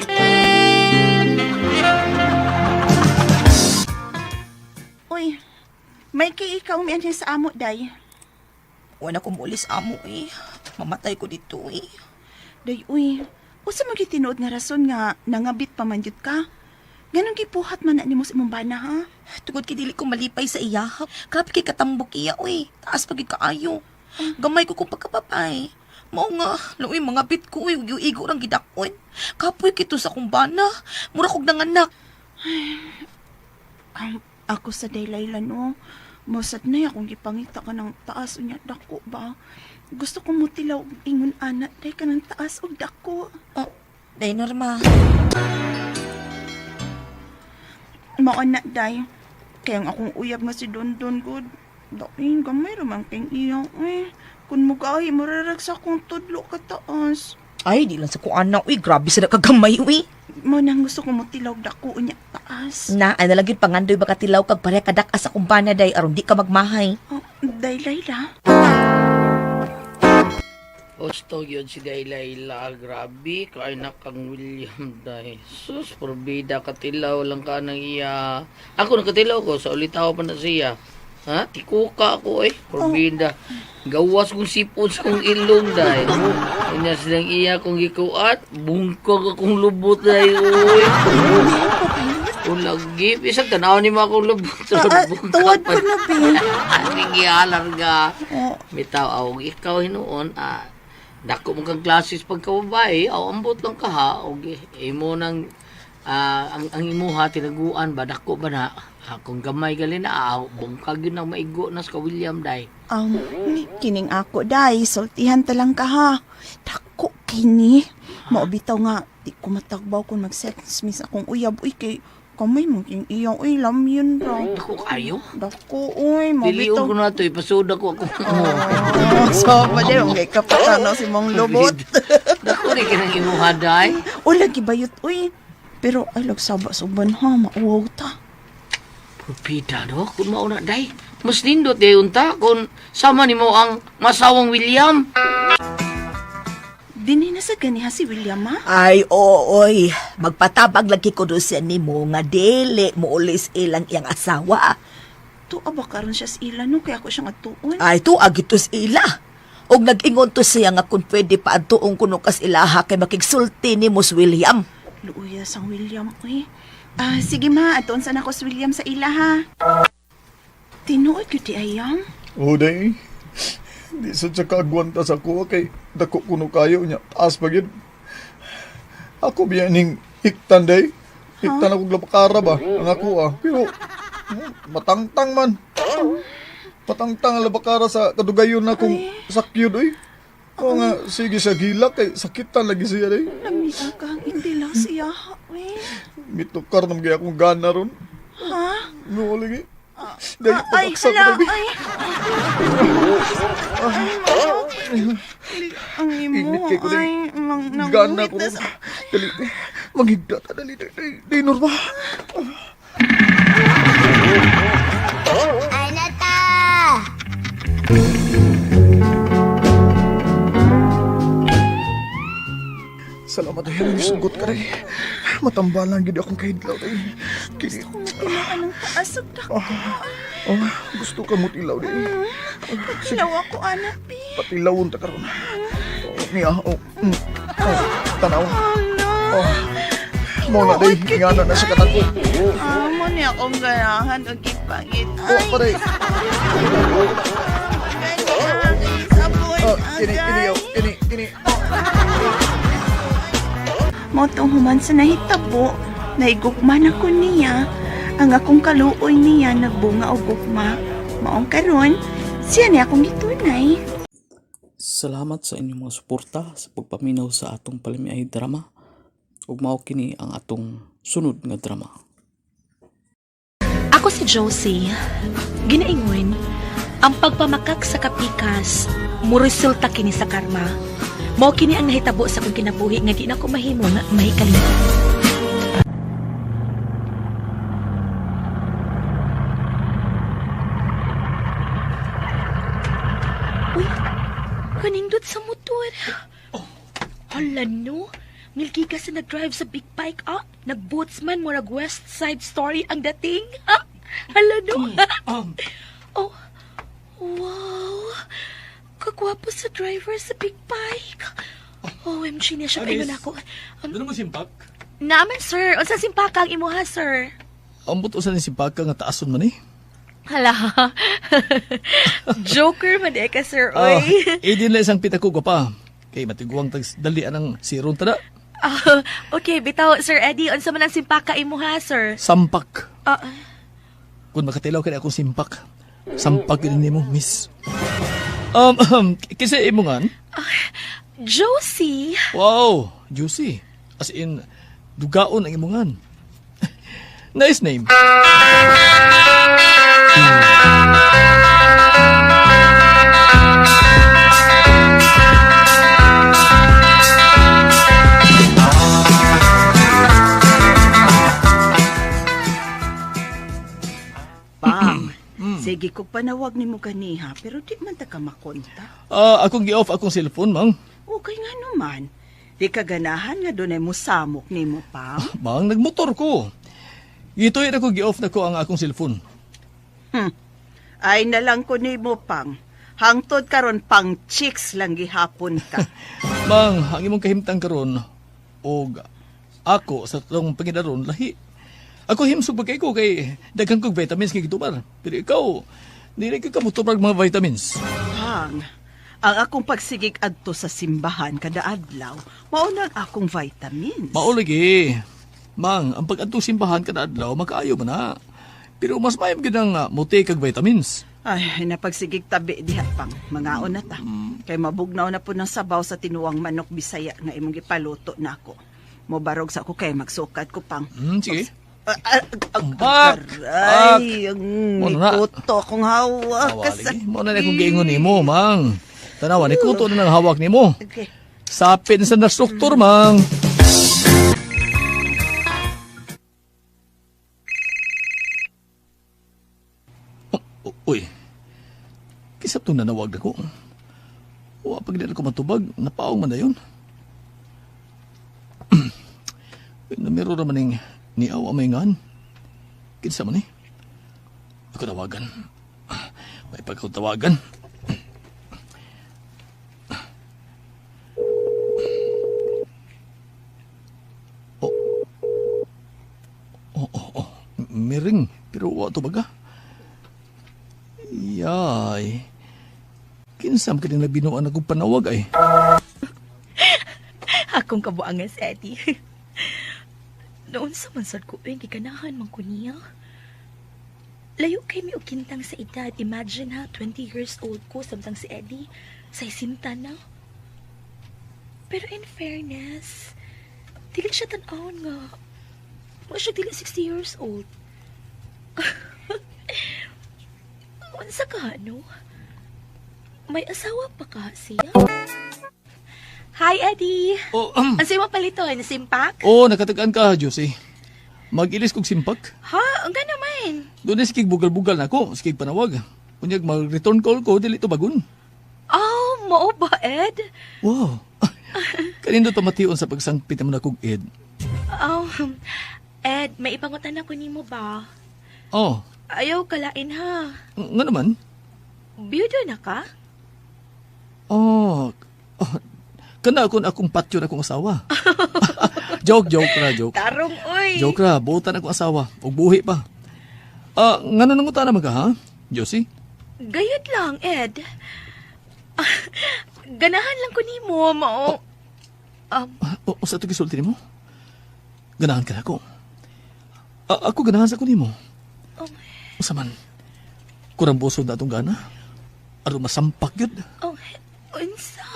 Speaker 7: Uy, may kay ikaw mianhi sa amo day.
Speaker 5: Wala ko mulis amo eh. Mamatay ko dito eh.
Speaker 7: Day, uy, usa man gyud tinuod nga rason nga nangabit pa man gyud ka. Ganong gipuhat man na nimo sa imong bana ha?
Speaker 5: Tungod kay dili ko malipay sa iya. Grabe kay katambok iya uy. Taas pa gyud kaayo. Gamay ko kung pagkapapay. Mao nga, luoy mga bit ko uy, ug igo rang gidakon. Kapoy kito sa akong bana. Mura kog nanganak.
Speaker 7: Ang ako sa Daylayla no. Mosad na akong gipangita ka ng taas unya dako ba. Gusto ko mo tilaw og ingon ana day ka ng taas og dako.
Speaker 5: Oh, day Norma.
Speaker 7: Mao na day. Kaya ang akong uyab nga si Dondon good. Dain gamay ra man king iya eh. Kun mugahi mararag sa akong tudlo ka taas.
Speaker 5: Ay, di lang sa kuana uy. Grabe sa nakagamay uy.
Speaker 7: Mo nang gusto ko mo tilaw dako unya taas.
Speaker 5: Na, ay nalagid pangandoy baka tilaw kag pareha kadak sa akong bana day aron di ka magmahay.
Speaker 7: Oh, day Layla.
Speaker 4: Gusto yun si Daylayla. Grabe, kay na kang William day. Sus, porbida katilaw lang ka ng iya. Ako nakatilaw ko, sa ulitaw pa na siya. Ha? Tikuka ako eh. Porbida. Gawas kong sipon sa kong ilong day. Inya silang iya kong gikuat. Bungkag akong lubot day. Uy. Ulagi. Bisag tanaw ni mo akong lubot.
Speaker 7: Ah, ah, tuwad ko na, Bi.
Speaker 4: Aning gihalar ka.
Speaker 7: Oh,
Speaker 4: Bitaw, aw, ikaw hinuon, ah, dako mo kang klasis pagkababae, aw, ambot lang ka ha, og imo nang, ang imuha, tinaguan ba, dako ba na, ah, kung gamay gali na, bungkag yun ang maigo na sa William, day.
Speaker 7: Um, kining ako, day. Sultihan ta lang ka, ha. Dako, kini. Maubitaw nga, di ko matagbaw kung mag-sex miss akong uyab. Uy, kay kamay mong king iya. Uy, lamyun ra.
Speaker 4: Dako kayo?
Speaker 7: Dako, uy,
Speaker 4: Dilion
Speaker 7: maubitaw.
Speaker 4: ko na to, ipasuda ko ako.
Speaker 7: Oh, so, pa din, okay, kapatano si mong lubot.
Speaker 4: Dako rin kinang imuha, day.
Speaker 7: O, lagi bayot, uy. Pero, ay, lagsaba sa uban, ha. Mauwaw ta.
Speaker 4: Pupita, no? Kung mauna, day. Mas nindot, day, unta, kung sama ni mo ang masawang William.
Speaker 7: Dini na sa ganiha si William, ha?
Speaker 5: Ay, oo, oy. Magpatabag lagi ko doon siya nimo nga dili mo ulis ilang iyang asawa.
Speaker 7: Tuwa ba karon siya sa ila, no? Kaya ako siyang atuon.
Speaker 5: Ay, tuag ito sa ila. Og nag-ingon to siya nga kung pwede pa adtuong kuno kas ilaha kay makigsulti ni Mos William.
Speaker 7: Luuya sang William, uy. Ah, sige ma, atuon sana ko si William sa ila, ha? Tinuod gyud di ayam.
Speaker 10: Oh, day. Di sa siya kaagwanta sa kuha kay dako kuno kayo niya. Taas pa gyud. Ako biya ning hiktan day. Hiktan ako labakara ba ang ako ah. Pero matangtang man. Patangtang ang labakara sa kadugayon na kung sakyod oy. Oo nga, sige sa gilak kay sakitan lagi siya day.
Speaker 7: Lamia ka, hindi lang siya, uy.
Speaker 10: Mitukar naman kaya akong gana ron.
Speaker 7: Ha?
Speaker 10: No, lagi. Dahil
Speaker 7: Ah, ay,
Speaker 10: pagkaksak
Speaker 7: hala,
Speaker 10: ko
Speaker 7: ay. Ay, ma. Ang imo,
Speaker 10: Init kay ko
Speaker 7: ay, mang,
Speaker 10: Gana ko
Speaker 7: nanguhit na
Speaker 10: ron.
Speaker 7: sa...
Speaker 10: Dali, manghigda ta, dali, dali, dali, dali, Norma. Salamat ay nagsugot ka rin. Matambalan gid akong kahidlaw day. Kini,
Speaker 7: Gusto ko matilaw ng taas ug dako.
Speaker 10: oh, gusto ka mo tilaw day.
Speaker 7: Tilaw ako, anak, pi.
Speaker 10: Patilawon ta karon. Oh, niya, oh. Oh, tanaw.
Speaker 7: Ala.
Speaker 10: Oh. Mo na day, ingana na sa katako.
Speaker 7: Ah, mo ni akong ganahan og gipangit.
Speaker 10: Oh,
Speaker 7: Ay,
Speaker 10: paray.
Speaker 7: gani ah, kay sabon,
Speaker 10: Oh, kini, kini,
Speaker 7: agay.
Speaker 10: oh, kini, kini.
Speaker 7: Mao tong human sa nahitabo, naigugma na ko niya. Ang akong kaluoy niya nagbunga og gugma. Maong karon, siya ni akong gitunay.
Speaker 8: Salamat sa inyong mga suporta sa pagpaminaw sa atong palamiay drama. Ug mao kini ang atong sunod nga drama.
Speaker 6: Ako si Josie. Ginaingon, ang pagpamakak sa kapikas, muresulta kini sa karma. Mao kini ang nahitabo sa akong kinabuhi nga di na ko mahimo nga mahikalimot. Uy, kanindot sa motor. Hala no, milky ka sa nag-drive sa big bike ah. Nag-bootsman, murag West Side Story ang dating. Ah, hala no. Oh, wow. Kagwapo sa driver sa big bike. OMG niya siya
Speaker 1: Agis.
Speaker 6: paingon ako.
Speaker 1: Doon mo simpak?
Speaker 6: Naman sir, unsa simpaka ang imuha sir?
Speaker 1: Ambot usa ni simpaka nga taason man eh.
Speaker 6: Hala. Joker man eh ka sir,
Speaker 1: Ah,
Speaker 6: oy.
Speaker 1: idin lang isang pitako ko pa. Kay matiguang tag dali anang siron tada.
Speaker 6: Ah, okay, bitaw Sir Eddie, unsa man ang simpaka imuha sir?
Speaker 1: Sampak.
Speaker 6: Ah,
Speaker 1: Kung makatilaw kay akong simpak. Sampak gid nimo, miss. Kinsa imongan?
Speaker 6: Josie.
Speaker 1: Wow, juicy. As in, dugaon ang imongan. Nice name.
Speaker 7: Pang, sige ko panawag nimo ganiha pero di man ta ka makontak.
Speaker 1: Ah, akong gi-off akong cellphone, mang.
Speaker 7: Okay nga naman. Di ka ganahan nga dunay mosamok nimo, Pang.
Speaker 1: Mang, nagmotor ko. Gituyo na ko gi-off na ko ang akong cellphone.
Speaker 7: Ay nalang ko nimo, Pang. Hangtod karon pang chicks lang gihapon ka.
Speaker 1: Mang, ang imong kahimtang karon og ako sa tong pangidaron lahi. Ako himsog pa kay ko kay daghan kog vitamins kay gitubar. Pero ikaw, dili ka kamutubrag mga vitamins.
Speaker 7: Pang, ang akong pagsigig adto sa simbahan kada adlaw, mao na ang akong vitamins.
Speaker 1: Mao lagi. Mang, ang pag-adto simbahan kada adlaw makaayo man na. Pero mas maayo gyud ang muti kag vitamins.
Speaker 7: Ay, napagsigig tabi diha pang. Mangaon na ta. Kay mabugnaw na po ng sabaw sa tinuang manok Bisaya nga imong gipaluto nako. Mobarog sa ako kay magsukad ko pang.
Speaker 1: Sige.
Speaker 7: Ah, ah, ah,
Speaker 1: Bak!
Speaker 7: Aray, ang
Speaker 1: Mo na.
Speaker 7: nikuto akong hawak.
Speaker 1: Awa, lagi. Mo na akong giingon nimo, mang. Tanawa ni kuto na ng hawak nimo.
Speaker 7: Okay.
Speaker 1: Sapin sa na struktur, mang. Oh, uy. Kisa itong nanawag ako. Wa pag di ako matubag, napaong man na yun. Namiro raman ning niaw amay ngan. Kinsa man eh. Ako tawagan. May pagkatawagan. Oh. Miring. Pero wa to baga. Yay. Kinsam ka din nabinuan akong panawag ay.
Speaker 6: Akong kabuangan si Eddie. Noon sa mansad ko, eh, giganahan man ko niya. Layo kay mi og kintang sa edad. Imagine ha, 20 years old ko, samtang si Eddie, sa isinta na. Pero in fairness, dili siya tan-awon nga. Wa siya dili 60 years old. Unsa ka, no? May asawa pa ka siya? Hi, Eddie!
Speaker 1: Oh,
Speaker 6: Ang sa'yo paliton, simpak?
Speaker 1: oh, nakatagaan ka, Josie. Mag-ilis kog simpak.
Speaker 6: Ha? Ang naman.
Speaker 1: Doon na sikig bugal-bugal na ako, sikig panawag. Unyag mag-return call ko, dili to bagun.
Speaker 6: Oh, mao ba, Ed?
Speaker 1: Wow. Kanindo tamation sa pagsangpit naman akong Ed.
Speaker 6: Oh, Ed, may ipangutan ako nimo ba?
Speaker 1: Oh,
Speaker 6: Ayaw kalain ha.
Speaker 1: nga naman.
Speaker 6: Biyudo na ka?
Speaker 1: Oh, oh kana akong akong patyo na akong asawa. Joke, joke ra, joke.
Speaker 6: Tarong, oy!
Speaker 1: Joke ra, buotan akong asawa. Og buhi pa. Ah, ngano nanguta naman ka ha? Josie?
Speaker 6: Gayud lang, Ed. Ah, ganahan lang ko nimo, mao.
Speaker 1: Ah, o, sa ito gisulti nimo? Ganahan ka na ako. Ako ganahan sa ko nimo.
Speaker 6: Oh.
Speaker 1: Usa man, kurang buso na atong gana. Aron masampak yun.
Speaker 6: Oh, unsa?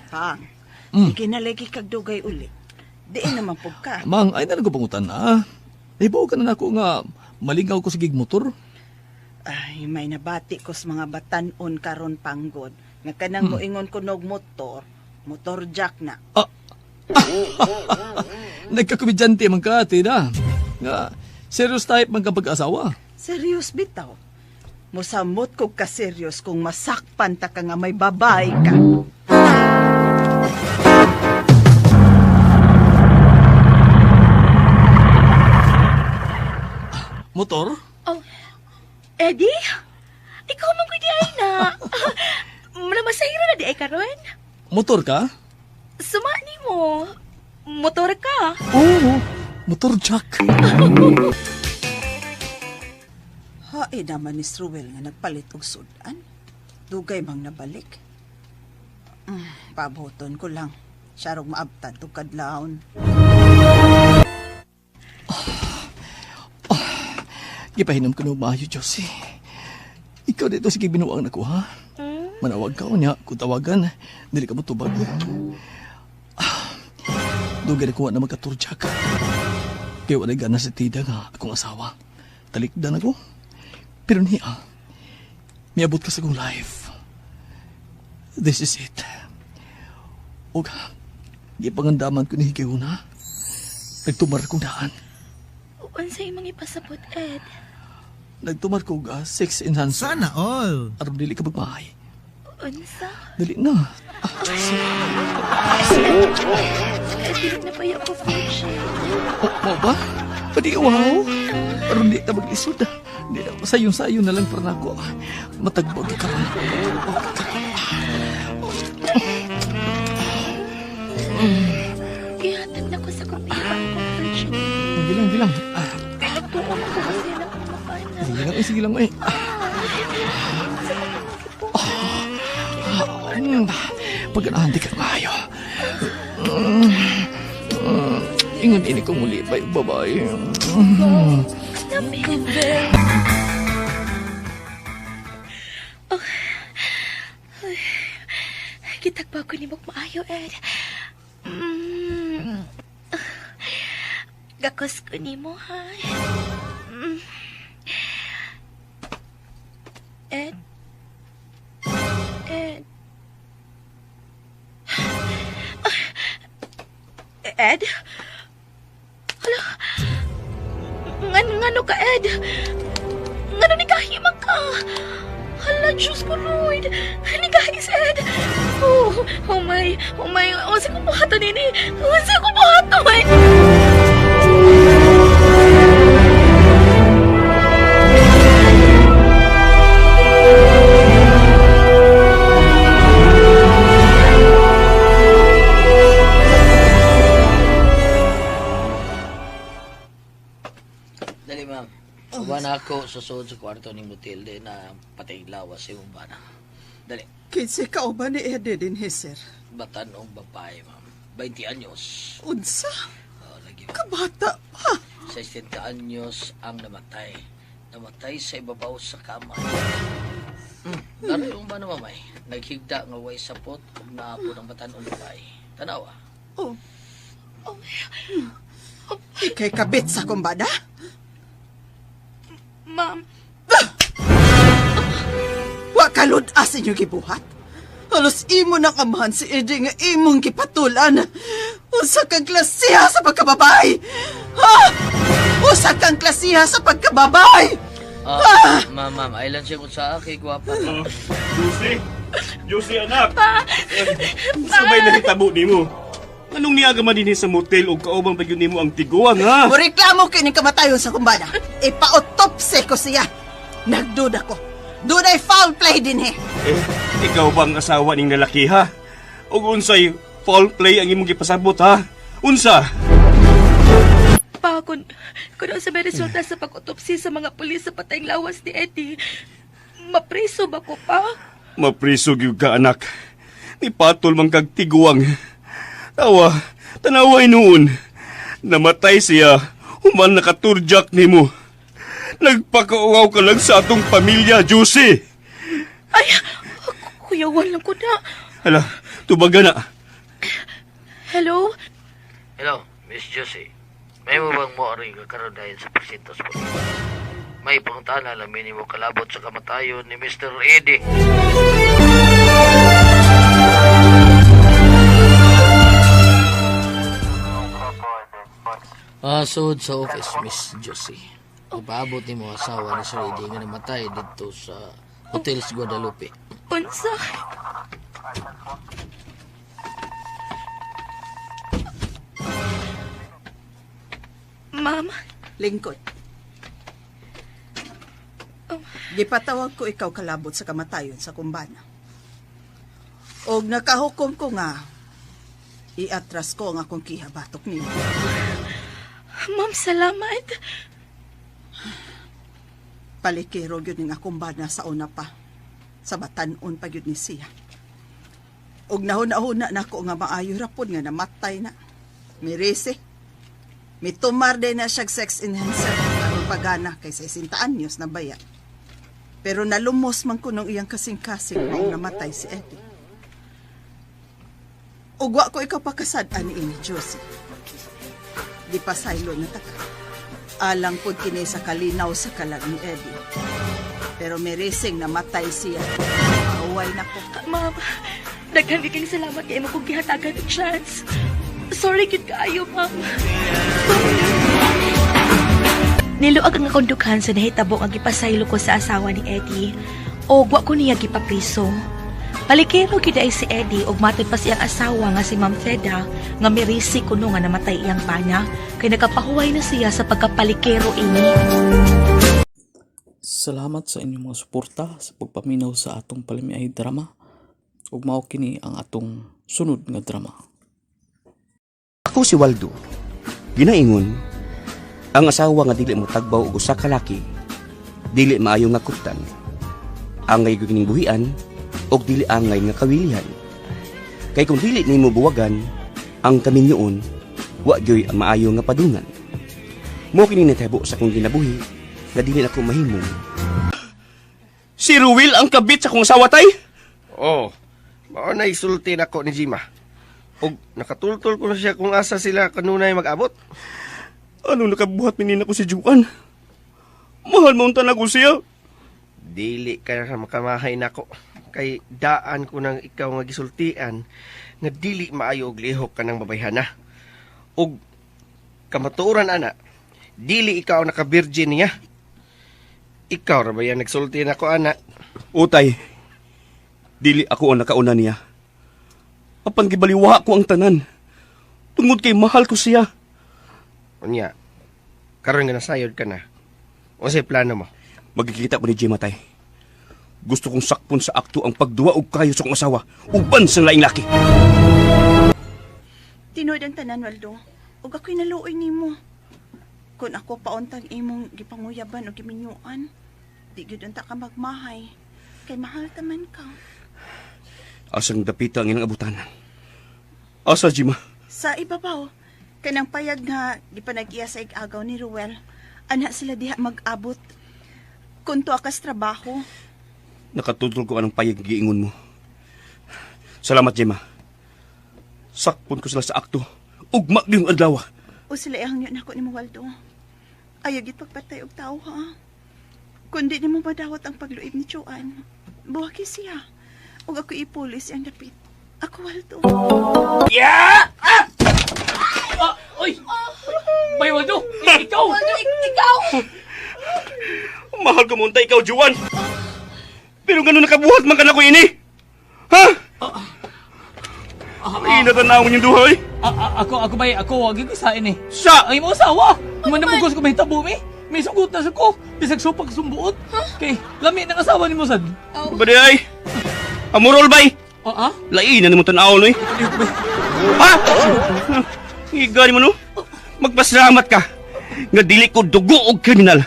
Speaker 7: Pang, mm. Kinalagi kag dugay uli. Diin naman pug ka.
Speaker 1: Mang, ay na pangutan na. Ibaw ka na nako nga malingaw ko sa gig motor.
Speaker 7: Ay, may nabati ko sa mga batanon karon panggod. Nga kanang moingon ko nog motor, motor jack na.
Speaker 1: Nagkakomedyante man ka, tira. Nga, serious type man ka pag-asawa.
Speaker 7: Serious bitaw. Musamot ko ka serious kung masakpan ta ka nga may babae ka.
Speaker 1: Motor?
Speaker 6: Oh, Eddie? Ikaw man ko di ay na. Masahira na di ay karon.
Speaker 1: Motor ka?
Speaker 6: Suma ni mo. Motor ka.
Speaker 1: Oo, motor jack.
Speaker 7: Hae naman ni Struwel nga nagpalit og sudan. Dugay mang nabalik. Pabuton ko lang. Siya rog maabtad og kadlawon.
Speaker 1: Gipahinom ko no maayo, Josie. Ikaw dito sige binuang nako, ha? Manawag ka niya, kung tawagan, dili ka mo tubag. Dugay na kuha na magkaturjak. Kaya walay gana si Tida nga akong asawa. Talikdan ako. Pero niya, miabot ka sa akong life. This is it. Og, gipangandaman ko ni Higayuna. Nagtumar kong daan.
Speaker 6: Unsa imong ipasabot, Ed?
Speaker 1: Nagtumar ko og sex enhancer.
Speaker 11: Sana all.
Speaker 1: Aron dili ka magmahay.
Speaker 6: Unsa?
Speaker 1: Dali na. Josie.
Speaker 6: Ed, dili na pa ako virgin.
Speaker 1: Oh, mo ba? Pwede wow. Aron di ta maglisod. Di na, sayon-sayon na lang para nako. Matagbog ka ron.
Speaker 6: Gihatag na ko sa kong ang virgin.
Speaker 1: Sige lang, sige lang.
Speaker 6: Nagtuon ko kasi na akong mabana.
Speaker 1: Sige lang, eh, sige lang eh. Pagkanahan di ka maayo. Ingon ini ko muli pa yung babae.
Speaker 6: Oh. Kitagpa ko ni Mok maayo, Ed. Gakos ko ni mo, ha? Ed? Ed? Ed? Hala? Ngano ka, Ed? Ngano ni kahimang ka? Hala, Diyos ko, Lord! Nikahi si Ed! Oh, oh my, oh my, unsa ko buhaton nini? Unsa ko buhaton?
Speaker 4: Dali, ma'am. Uban ako susod sa kwarto ni Matilde na patay lawas sa imong bana. Dali.
Speaker 7: Kinsi ka ba ni Eddie din, sir?
Speaker 4: Batanong babae, ma'am. 20 anyos.
Speaker 7: Unsa?
Speaker 4: Oh, lagi.
Speaker 7: Kabata pa.
Speaker 4: 60 anyos ang namatay. Namatay sa ibabaw sa kama. Dali yung ba na mamay? Naghigda nga way sapot ug naapo ng batanong babae. Tanawa.
Speaker 7: Oh. Ikay kabit sa kumbada?
Speaker 6: Ma'am,
Speaker 7: Wa kalud-as inyo gibuhat. Halos imo nang amahan si Eddie nga imong gipatulan. Usa kang klasiha sa pagkababay. Ha? Usa kang klasiha sa pagkababay.
Speaker 4: Ma'am, ma'am, ailan siya kung sa akin, gwapa.
Speaker 3: Josie! Josie, anak! Sabay na hitabo nimo. Anong niyaga man dinhi sa motel o kaubang pa gyud nimo ang tiguang, ha?
Speaker 7: Mureklamo kini kamatayon sa kumbada. Ipa-autopsy ko siya. Nagduda ko. Dunay foul play din eh.
Speaker 3: Eh, ikaw ba ang asawa ning lalaki, ha? O unsay foul play ang imong gipasabot, ha? Unsa?
Speaker 6: Pa, kung sa may resulta sa pag-autopsy sa mga pulis sa patayng lawas ni Eddie, mapriso ba ko pa?
Speaker 3: Mapriso gyud ka, anak. Ni patol man kag tiguang. Tawa, tanaway noon. Namatay siya, human nakaturjak nimo. Nagpakauaw ka lang sa atong pamilya, Josie.
Speaker 5: Ay, kuyawan lang ko na.
Speaker 3: Hala, tubaga na.
Speaker 5: Hello?
Speaker 4: Hello, Miss Josie. May mo bang moari ka karon dahil sa presintos po? May pangutana lang mo kalabot sa kamatayon ni Mr. Eddie. Sud sa office, Miss Josie. Ipaabot ni mo asawa ni Sir Eddie nga namatay dito sa Hotel Guadalupe.
Speaker 5: Unsa? Ma'am,
Speaker 7: Lingkod. Gipatawag ko ikaw kalabot sa kamatayon sa kumbana. Og nakahukom ko nga, iatras ko ang akong kihabatok nimo.
Speaker 5: Ma'am, salamat.
Speaker 7: Palikero gyud ning akong bana sa una pa. Sa batan-on pa gyud ni siya. Og nahuna-huna nako nga maayo ra pod nga namatay na. Mirese. Mitumar din na siyag sex enhancer aron pagana kay sa 60 anyos na baya. Pero nalumos man kunong iyang kasing-kasing maong namatay si Eddie. Ug wa ko ikaw pakasad-an ni ini Josie. Di pa saylo na taka. Alang pod kini sa kalinaw sa kalag ni Eddie. Pero meresing namatay siya. Mauway na ko.
Speaker 5: Ma'am, daghan kayong salamat kay mo kong gihatagan og chance. Sorry gyud kaayo, ma'am.
Speaker 6: Niluag ang akong dughan sa nahitabo nga gipasaylo ko sa asawa ni Eddie o wa ko niya gipapriso. Palikero gyud ay si Eddie ug matod pa siyang asawa nga si Ma'am Theda nga mirisi kuno nga namatay iyang bana kay nakapahuway na siya sa pagkapalikero ini.
Speaker 8: Salamat sa inyong mga suporta sa pagpaminaw sa atong palamiay drama. Ug mao kini ang atong sunod nga drama.
Speaker 3: Ako si Waldo. Ginaingon, ang asawa nga dili mo tagbaw og usa ka laki, dili maayo nga kuptan. Angay gyud ning buhian og dili angay nga kawilihan. Kay kung dili nimo buwagan ang kaminyoon, wa gyoy ang maayo nga padungan. Mo kini natabo sa akong kinabuhi nga dili nako mahimong. Si Ruel ang kabit sa akong asawa tay.
Speaker 11: Oh, mao na isulti nako ni Jima. Og nakatultol ko na siya kung asa sila kanunay mag-abot.
Speaker 3: Ano nakabuhat minina ko si Juan? Mahal mo unta nako siya.
Speaker 11: Dili ka na makamahay nako. Kay daan ko nang ikaw nga gisultian nga dili maayo og lihok ka ng babayhana. Og kamatuoran ana, dili ikaw ang naka-virgin niya. Ikaw ra ba yan nagsulti nako ana?
Speaker 3: Utay, dili ako ang nakauna niya. Apan gibaliwa ko ang tanan. Tungod kay mahal ko siya.
Speaker 11: Unya, karon nga nasayod ka na. Unsay plano mo?
Speaker 3: Magkikita ko ni Gemma, tay. Gusto kong sakpon sa akto ang pagduwa og kayo sa akong asawa uban sa laing laki.
Speaker 7: Tinuod ang tanan, Waldo. Ug ako'y naluoy nimo. Kung ako pauntang imong gipanguyaban o giminyuan, di gyud unta ka magmahay. Kay mahal taman ka.
Speaker 3: Asang dapita ang ilang abutan. Asa, Gemma?
Speaker 7: Sa ibabaw, kanang payag nga gipanag-iya sa igagaw ni Ruel, ana sila diha mag-abot. Kung tuwa kas trabaho,
Speaker 3: Nakatutol ko anong payag giingon mo. Salamat, Gemma. Sakpon ko sila sa akto. Ugma yung adlaw.
Speaker 7: O sila ihangyo nako ni Waldo. Ayaw gid pagpatay og tao ha. Kundi nimo madawat ang pagluib ni Joanne. Buhaki siya. Ug ako ipulis ang dapit. Ako Waldo.
Speaker 1: Oy! Bay Waldo! Ikaw!
Speaker 5: Waldo, ikaw!
Speaker 3: Mahal ko munta ikaw, Juan. Pero ganun nakabuhat man ka na ko ini. Ha? Ay, natanawin yung duhay.
Speaker 1: Ako bay, ako wag ko sa ini.
Speaker 3: Sa!
Speaker 1: Ang imo asawa! Manamugos ko may tabo mi. May sugot na sa ko. Bisag supak sumbuot. Kay lami ng asawa nimo sad.
Speaker 3: Ba ay? Amurol bay!
Speaker 1: Ah, ah?
Speaker 3: Lain na nimo tan-awon oy. Ha? Iga mo no? Magpasalamat ka nga dili ko dugo og kriminal.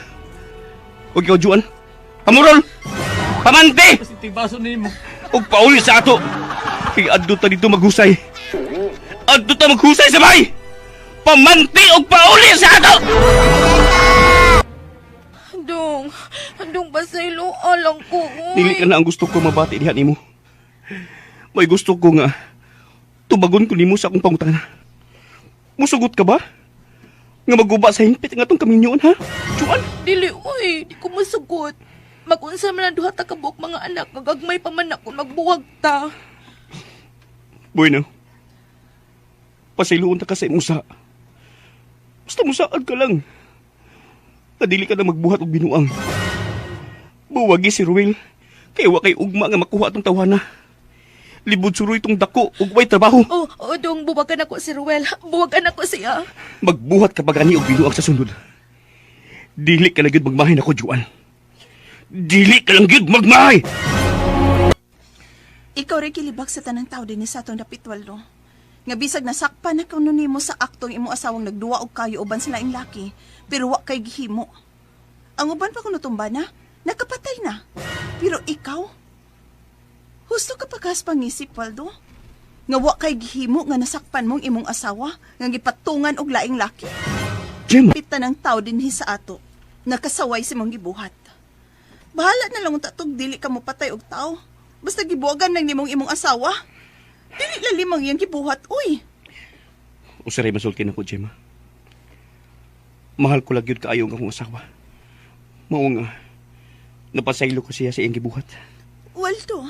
Speaker 3: Og ikaw, Juan. Amurol! Pamante!
Speaker 1: Kasi tibaso nimo.
Speaker 3: Og pauli sa ato. Kay adto ta dito maghusay. Adto ta maghusay sa bay! Pamanti og pauli sa ato!
Speaker 5: Dong, dong pasaylo alang ko. Uy.
Speaker 3: Dili ka na ang gusto ko mabati diha nimo. May gusto ko nga tubagon ko nimo sa akong pangutana. Musugot ka ba? Nga maguba sa hingpit nga atong kaminyoon ha? Juan,
Speaker 5: Dili, uy, di ko masugot. Magunsa man ang duha ta kabuok mga anak, gagagmay pa man ako, magbuwag ta.
Speaker 3: Bueno. Pasayloon ta ka sa imong sa. Basta musaad ka lang. Kadili ka na magbuhat og binuang. Buwagi si Ruel. Kay wa kay ugma nga makuha atong tawhana. Libod suroy tong dako ug way trabaho.
Speaker 5: Oh, oh, dong, buwagan ako si Ruel. Buwagan ako siya.
Speaker 3: Magbuhat ka pa gani og binuang sa sunod. Dili ka lang gyud magmahay nako, Juan. Dili ka lang gyud magmahay.
Speaker 7: Ikaw rin kilibak sa tanang tao din sa atong dapit Waldo. Nga bisag nasakpan na kuno nimo sa aktong imo asawang nagduwa og kayo uban sa laing laki, pero wa kay gihimo. Ang uban pa kuno tumba na, nakapatay na. Pero ikaw, husto ka pa kas pangisip, Waldo. Nga wa kay gihimo nga nasakpan mong imong asawa, nga gipatungan og laing laki.
Speaker 3: Gemma,
Speaker 7: Pita ng tao dinhi sa ato, nakasaway si mong gibuhat. Bahala na lang unta tog dili ka mo patay og tao. Basta gibuwagan lang nimong imong asawa. Dili lalim ang iyang gibuhat, uy.
Speaker 3: usaray masulti nako, Gemma. Mahal ko lang gyud kaayo ang akong asawa. Mao nga napasaylo ko siya sa iyang gibuhat.
Speaker 7: Waldo,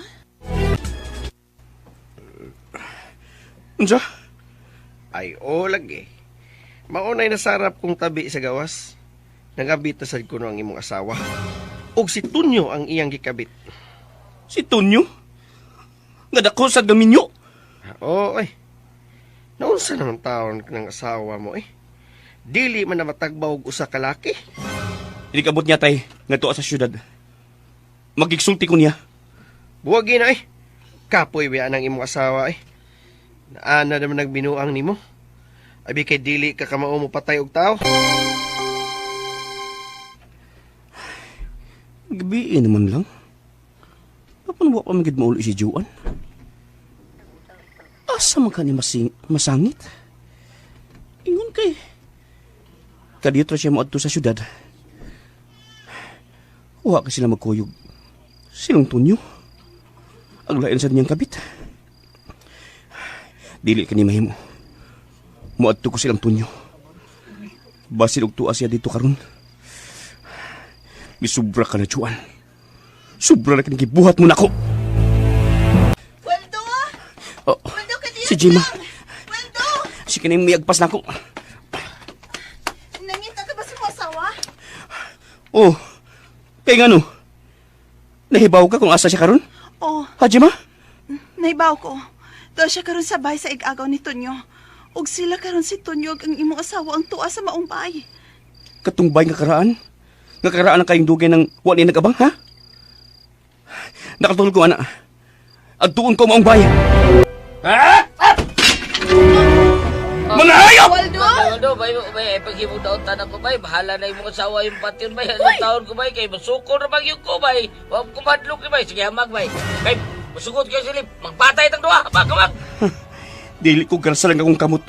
Speaker 3: Unsa?
Speaker 11: Ay, o lagi. Maunay nasarap kong tabi sa gawas. Nangabit na sad kuno ang imong asawa. Og si Tunyo ang iyang gikabit.
Speaker 3: Si Tonyo? Nga dako sa gaminyo.
Speaker 11: Oo, ay. Naunsa naman taon ng asawa mo eh. Dili man na matagbaw og usa ka laki.
Speaker 3: Inikabot niya tay nga tuwa sa syudad. Magigsulti ko niya.
Speaker 11: Buwagi na eh. Kapoy ba ang imong asawa eh. Naana naman nagbinuang nimo. Abi kay dili ka kamao mo patay og tao.
Speaker 3: Gabi naman lang. Paano wa pa magid mauli si Juan? Asa man ka ni masangit? Ingon kay kadiyot ra siya moadto sa syudad. Wa ka sila magkuyog. Silong tunyo. Ang lain sa niyang kabit. Dili ka ni mahimo. Moadto ko silang tunyo. Basin og tuwa siya dito karon. Misubra ka na, Juan. Sobra na ka gibuhat mo nako.
Speaker 7: Waldo!
Speaker 3: Oh,
Speaker 7: Waldo, kadiyo
Speaker 3: si Gemma.
Speaker 7: Waldo!
Speaker 3: Si kining miagpas nako.
Speaker 7: Nangita ka ba sa imong asawa?
Speaker 3: Oh, kay ngano? Nahibaw ka kung asa siya karon?
Speaker 7: Oh,
Speaker 3: Ha, Gemma?
Speaker 7: naibaw ko. Tuwa siya karon sa bahay sa igagaw ni Tonyo. Ug sila karon si Tonyo ug ang imong asawa ang tuwa sa maong bahay.
Speaker 3: Katungbay nga karaan? Nga karaan ang kayong dugay ng wa ni nagabang, ha? Nakatulog ko, ana. Adtuon ko maong bay. Mga hayop!
Speaker 5: Waldo!
Speaker 4: Waldo, bay, bay, paghimong daon tanan ko, bay. Bahala na imong asawa yung patyon, bay. Anong taon ko, bay? Kay masuko na bang yung ko, bay. Huwag ko madlok, bay. Sige, hamag, bay. Kay, masugod kayo silip. Magpatay tang duha. Hamag, hamag.
Speaker 3: Dili ko garsa lang akong kamot.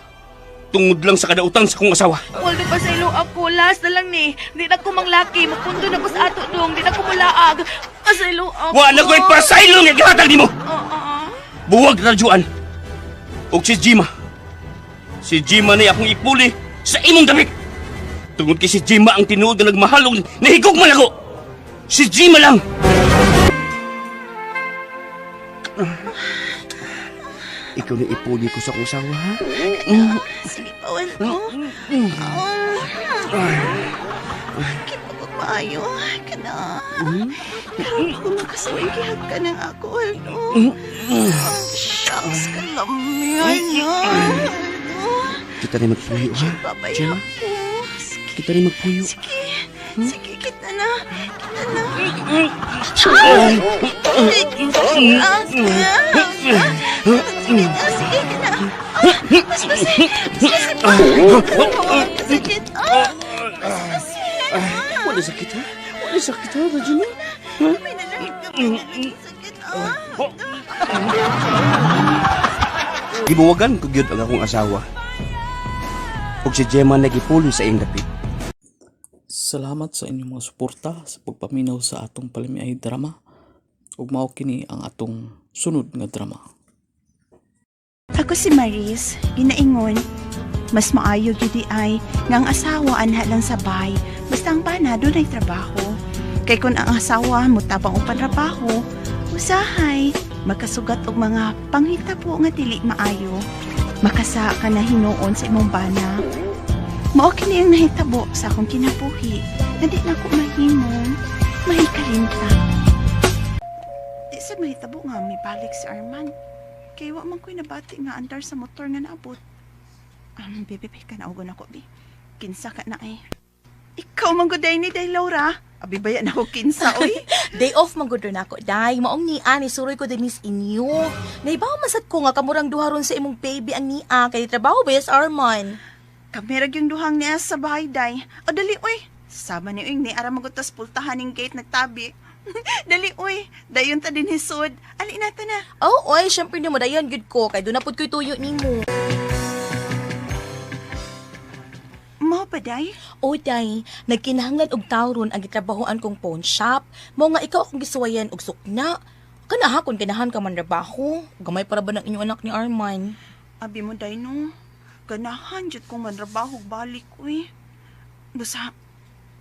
Speaker 3: Tungod lang sa kadautan sa akong asawa.
Speaker 5: Waldo, pasaylo ako. Last na lang ni. Di na ko manglaki. Magpundo na ko sa ato dong. Di na ko mulaag. Pasaylo ako.
Speaker 3: Wa na ko'y pasaylo nga gihatag nimo.
Speaker 5: Oo.
Speaker 3: Buwag na Juan. Og si Jima. Si Jima na akong ipuli sa imong damit. Tungod kay si Jima ang tinuod nga nagmahal og nahigog man ako. Si Jima lang. Ikaw na ipuli ko sa akong asawa, ha?
Speaker 7: Sige pa, Waldo. Kipagod maayo. Kana. Karon pa ko makasaway gihag ka ng ako, Waldo. Shucks, kalami. Ano? Waldo.
Speaker 3: Kita rin magpuyo, ha?
Speaker 7: Babay
Speaker 3: Gemma?
Speaker 7: ako. Sige,
Speaker 3: Kita rin magpuyo.
Speaker 7: sige. Sige, kita na. Kita na. Sige, sige, kita na. Mas mas mas sakit. Mas
Speaker 3: Wala sakit, ha? Wala sakit, ha, Regina?
Speaker 7: Gamay na lang, gamay na lang sakit.
Speaker 3: Gibuwagan ko gyud ang akong asawa. Ug si Gemma nagipuli sa iyang dapit.
Speaker 8: Salamat sa inyong mga suporta sa pagpaminaw sa atong palamiay drama. Ug mao kini ang atong sunod nga drama.
Speaker 7: Ako si Maris, ginaingon. Mas maayo gyud ay nga ang asawa anha lang sa bay, basta ang bana dunay trabaho. Kay kun ang asawa mo tabang og pantrabaho, usahay makasugat og mga panghitabo nga dili maayo. Makasa ka na hinuon sa imong bana. Mao kini ang nahitabo sa akong kinabuhi nga di na ko mahimong mahikalinta. Di sad mahitabo nga mibalik si Arman. Kay wa man ko'y nabati nga andar sa motor nga naabot. Bebe, be, kanaugon ako, bi. Kinsa ka na eh. Ikaw man gud ni Day Laura. Abi baya na ako kinsa, oy.
Speaker 5: Day off man gud nako, day. Maong nia ni suroy ko dinis inyo. Naibaw man sad ko nga kamurang duha ron sa imong baby ang nia kay trabaho ba yes Arman.
Speaker 7: Kamerag yung duhang niya sa bahay, day. O dali, oy. Sama ni uy, ni ara magutas pultahan ning gate nagtabi. Dali, oy. Dayon ta din hisod. Ali na ta na.
Speaker 5: Oh, oy, syempre nimo dayon gud ko kay doon na pud ko'y tuyo nimo.
Speaker 7: Mao pa, day?
Speaker 5: O day, nagkinahanglan og tawo ron ang gitrabahoan kong pawn shop. Mao nga ikaw akong gisuwayan og sukna. Kana ha kung ganahan ka man trabaho. Gamay para ba ng inyong anak ni Arman?
Speaker 7: Abi mo, day, no. Ganahan, jud kong manrabaho balik, uy. Busa,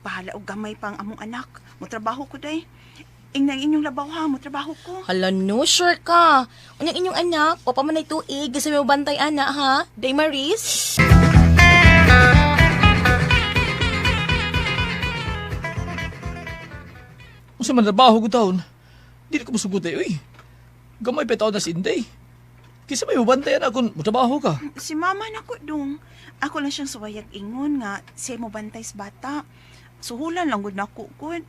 Speaker 7: bahala og gamay pa ang among anak. Motrabaho ko, day. Ingnang inyong labaw, ha. Motrabaho ko.
Speaker 5: Hala no, sure ka. Unyang inyong anak, o pa man ay tuig, kasi may bantay ana ha. Day Maris?
Speaker 1: Unsa man trabaho ko taon? Dili ko musugot ay, uy. Gamay pa taon na si Inday. Kisa may mabantayan akong mutrabaho ka.
Speaker 7: Si mama nako dong. Ako lang siyang suwayag ingon nga siya mo bantay sa bata. Suhulan lang gud nako gud.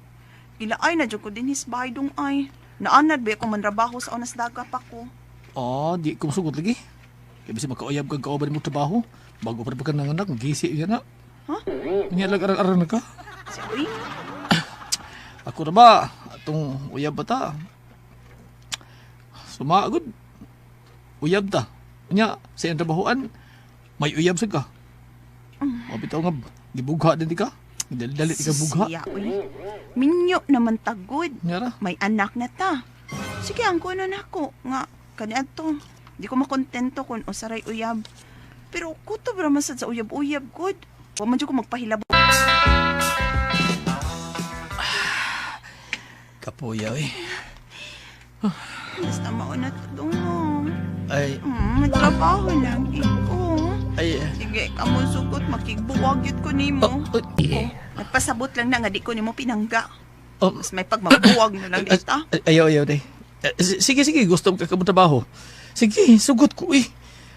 Speaker 7: Gilaay na jud ko din his bahay dong ay. Naanad ba ako manrabaho sa onas daga pa ko.
Speaker 1: Ah, di ko musugot lagi. Kaya bisa makauyab kag kauban mo trabaho. Bago pa pa ka nanganak, gisi yan na.
Speaker 7: Huh?
Speaker 1: Unya lang arang-arang na ka.
Speaker 7: Si uy,
Speaker 1: Ako na ba? Atong uyab ba ta? Sumagod. Uyab ta. Unya, sa iyang trabahoan, may uyab sa ka. Mabitaw nga, gibugha din di ka. Dali-dali di ka bugha.
Speaker 7: Siya uy. Minyo naman tagod.
Speaker 1: Nga ra.
Speaker 7: May anak na ta. Sige, ang kuno nako nga kaniadto. Di ko makontento kung usaray uyab. Pero kutob ra man sad sa uyab-uyab gud. Wa man jud ko magpahilabo.
Speaker 1: Kapuya, eh.
Speaker 7: Basta mauna to dong. Oh.
Speaker 1: Ay,
Speaker 7: Trabaho lang iko.
Speaker 1: ay,
Speaker 7: Sige, kamo sugot makigbuwag yun ko nimo.
Speaker 1: oh, oh,
Speaker 7: Oh, nagpasabot lang na nga di ko nimo pinangga.
Speaker 1: oh,
Speaker 7: Mas may pagmabuwag na lang dita.
Speaker 1: ay, ayaw, ayaw, day. Eh, sige, sige, gusto ka ka mo trabaho. Sige, sugot ko, eh.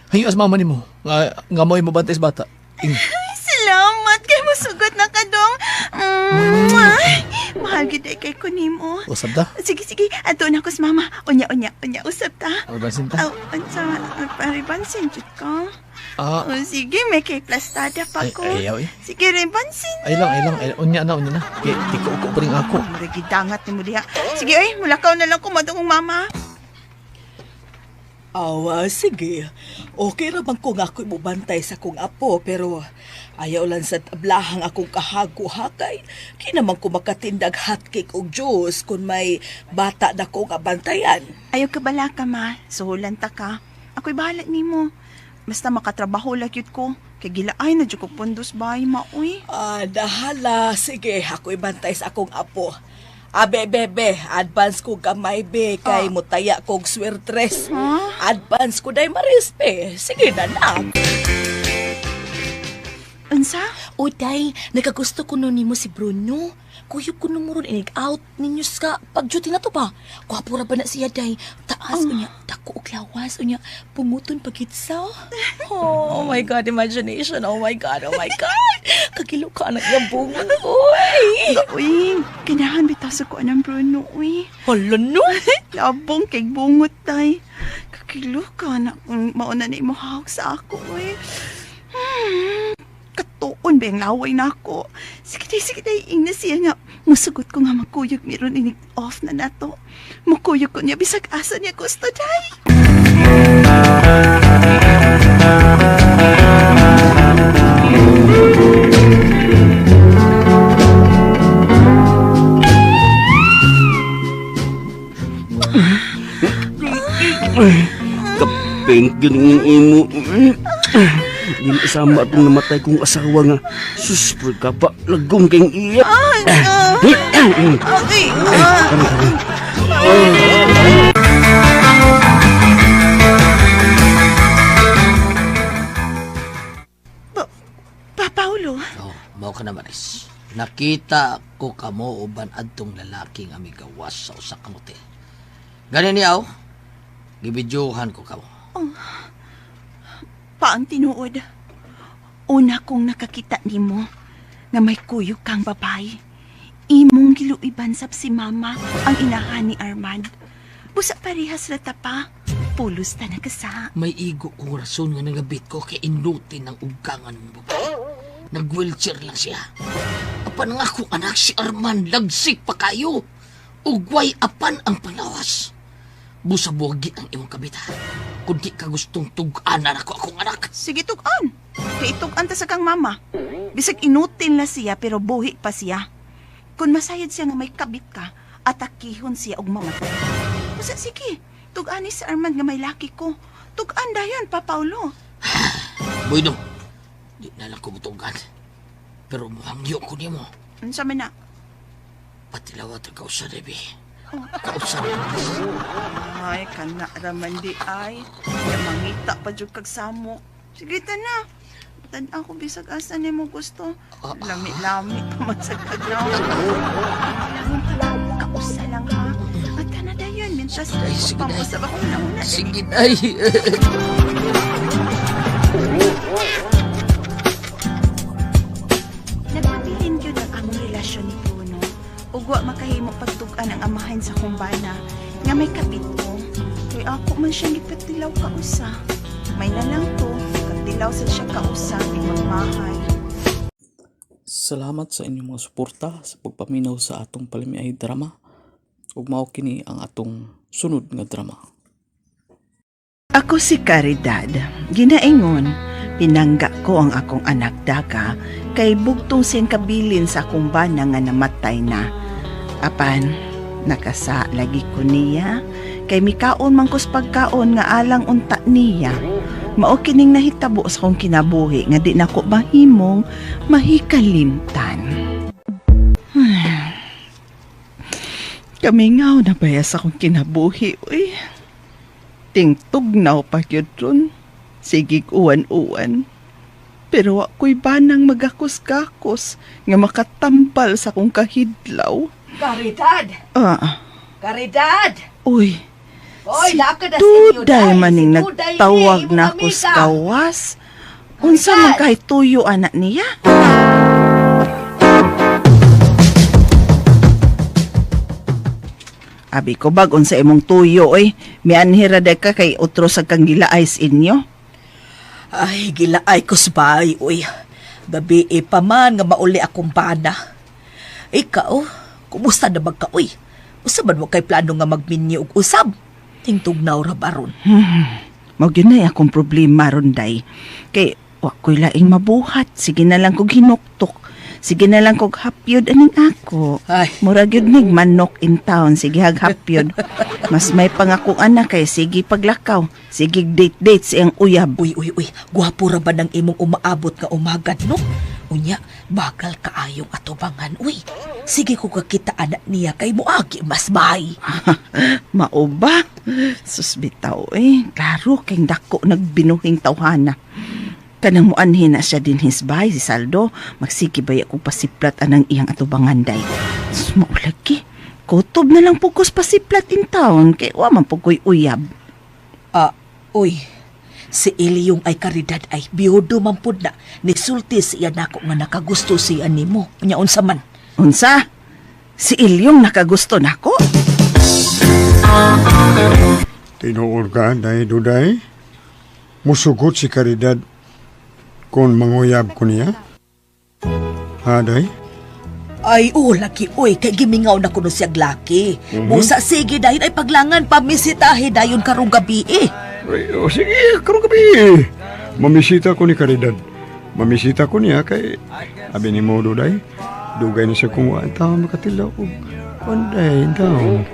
Speaker 1: Hayo as mama nimo, nga, nga mo'y mabantay sa bata. Ing,
Speaker 7: Salamat kay musugot na ka dong. Mwah! Mahal gid ay kay ko nimo.
Speaker 1: usab ta.
Speaker 7: Sige, sige, ato na ko sa mama. Unya, unya, unya, usab ta.
Speaker 1: Orbansin ta.
Speaker 7: Aw, unsa paribansin jud ko.
Speaker 1: Ah,
Speaker 7: Oh, sige, may kay plastada pa
Speaker 1: ay,
Speaker 7: ko.
Speaker 1: ayaw, eh.
Speaker 7: Sige, ribansin.
Speaker 1: Ay lang, ay lang, ay, unya na, unya na. Kay, di ko uko pa rin ako.
Speaker 7: Mura gidangat ni mo diha. Sige, oy, mulakaw na lang ko madungong mama.
Speaker 12: Awa, sige. Okay ra man ko nga ako'y mubantay sa kong apo, pero ayaw lang sa tablahang akong kahago hakay. Di naman ko makatindag hotcake og juice kung may bata na ko nga bantayan.
Speaker 7: Ayaw ka bala ka, ma. Suhulan ta ka. Ako'y bahala nimo. Basta makatrabaho lang yun ko. Kay gilaay na jud ko pundos bay, ma, uy.
Speaker 12: Ah, dahala. Sige, ako'y bantay sa akong apo. Abe, bebe, advance ko gamay, be, kay mutaya kog swertres. Advance ko day marispe. Sige na na.
Speaker 7: Unsa?
Speaker 5: O day, nakagusto ko nun nimo si Bruno. Kuyog ko nung ron inig out ninyo sa pag-duty na to ba? Gwapo ra ba na siya day? Taas unya, dako og lawas unya, punguton pagitsa.
Speaker 12: Oh my God, imagination. Oh my God, oh my God. Kagilo ka anak niya bungon, uy.
Speaker 7: Uy, kinahan bitaw sa ko anang Bruno, uy.
Speaker 12: Hala no.
Speaker 7: Labong kay bungot tay. Kakilo ka na kung mauna na imo hawak sa ako, uy. Katuon ba yung laway na ako? Sige day, sige day, ingna siya nga. Musugot ko nga magkuyog meron inig off na nato. Mukuyog ko niya, bisag asa niya gusto day.
Speaker 3: Kapeng yun ang imo. Di isama atong namatay kong asawa nga. Sus, ka pa. Lagom kayong iya.
Speaker 7: Okay. Pa Paulo,
Speaker 4: Oh, mao ka na Maris. Nakita ko kamo uban adtong lalaki nga migawas sa usa ka motel. Gani niya, oh. Gibidyohan ko kamo.
Speaker 7: Pa ang tinuod. Una kong nakakita nimo nga may kuyog kang babae. Imong giluiban sab si mama ang inahan ni Armand. Busa parehas ra ta pa. Pulos ta nagasa.
Speaker 4: May igo kong rason nga nangabit ko kay inutin ng ugangan ng babae. Nag-wheelchair lang siya. Apan nga akong anak si Arman, lagsik pa kayo. Ugway apan ang panglawas. Busa buwagi ang imong kabita. Kung di ka gustong tug-anan ako akong anak.
Speaker 7: Sige tug-an. Kay tug-an ta sa kang mama. Bisag inutil na siya pero buhi pa siya. Kung masayod siya nga may kabit ka, atakihon siya og mamatay. Busa sige, tug-an ni si Armand nga may laki ko. Tug-an dayon pa Paulo.
Speaker 4: Bueno, di na lang ko mutugan. Pero muhangyo ko nimo.
Speaker 7: Unsa man na?
Speaker 4: Patilawa ta kausa, Debbie. Kausa.
Speaker 7: Ay, kana raman di ay. Ya mangita pa jud kag samok. Sige ta na. Tan-aw ko bisag asa nimo gusto. Lami-lami pa man sa kagnaw. Kausa lang ha. At na dayon, mintas
Speaker 4: Sige, day.
Speaker 7: pamusab akong nauna.
Speaker 4: Sige, day.
Speaker 7: Nagpabilin gyud ang among relasyon ni Bruno. Ug wa makahimo pagtug-an ang amahan sa kumbana nga may kapit ko. Kay ako man siya gipatilaw kausa. May na lang to, katilaw sa siya kausa kay magmahay.
Speaker 8: Salamat sa inyong mga suporta sa pagpaminaw sa atong palamiay drama. Ug mao kini ang atong sunod nga drama.
Speaker 7: Ako si Caridad. Ginaingon, pinangga ko ang akong anak daga kay bugtong siyang kabilin sa akong bana nga namatay na. Apan, nakasa lagi ko niya kay mikaon man kos pagkaon nga alang unta niya. Mao kining nahitabo sa akong kinabuhi nga di nako mahimong mahikalimtan. Kamingaw na baya sa akong kinabuhi, uy. Tingtugnaw pa gyud ron. Sigig uwan-uwan. Pero ako'y banang magakos-gakos nga makatampal sa akong kahidlaw.
Speaker 12: Caridad!
Speaker 7: Ah,
Speaker 12: Caridad!
Speaker 7: uy.
Speaker 12: Oy,
Speaker 7: Si
Speaker 12: laka na sa inyo,
Speaker 7: Tuday
Speaker 12: day.
Speaker 7: maning
Speaker 12: Si Tuday
Speaker 7: nagtawag
Speaker 12: ni, imong
Speaker 7: na ko sa
Speaker 12: amiga.
Speaker 7: kawas. Unsa man kay tuyo anak niya? Abi ko bag unsa imong tuyo oy. Mianhira de ka kay utro sa kang gilaay sa inyo.
Speaker 12: Ay, gilaay ko sa bahay, uy. Gabi e pa man nga mauli akong bana. Ikaw, kumusta na ba ka, uy? Usa man mo kay plano nga magminyo og usab? Tingtugnaw ra baron.
Speaker 7: Mao gyud na akong problema ron day. Kay wa ko'y laing mabuhat. Sige na lang kog hinuktok. Sige na lang kog hapyod aning ako.
Speaker 12: Ay.
Speaker 7: Mura gyud nig manok in town. Sige hag hapyod. Mas may pangakong anak kay sige paglakaw. Sige date date siyang uyab.
Speaker 12: Uy, uy, uy, gwapo ra ba ng imong umaabot nga umagad, no? Unya, bagal kaayong atubangan, uy. Sige ko kakita anak niya kay moagi mas bay.
Speaker 7: Mao ba? Sus bitaw eh. Klaro kay dako nagbinuhing tawhana. Kanang muanhin na siya din his bay si Saldo. Magsige ba akong pasiplat anang iyang atubangan day. Sus maulagi. Kutob na lang pugos pasiplat in town kay wa man pugoy uyab.
Speaker 12: Ah, uy. Si Iliyong ay karidad ay biyudo man pud na. Nisulti siya nako nga nakagusto siya nimo. Unya unsa man.
Speaker 7: Unsa? Si Ilyong nakagusto nako?
Speaker 9: Tinuod ka, day duday. Musugot si Caridad kung manguyab ko niya. Ha, day?
Speaker 12: Ay, oh, laki, uy, kay gimingaw na kuno siya laki. Busa, sige, dayon ay paglangan, pamisitahe dayon karong gabi eh.
Speaker 9: Ay, o sige, karong gabi. Mamisita ko ni Caridad. Mamisita ko niya kay abi ni mo duday. Dugay na siya kung waan tao makatilaw og kuan day taon.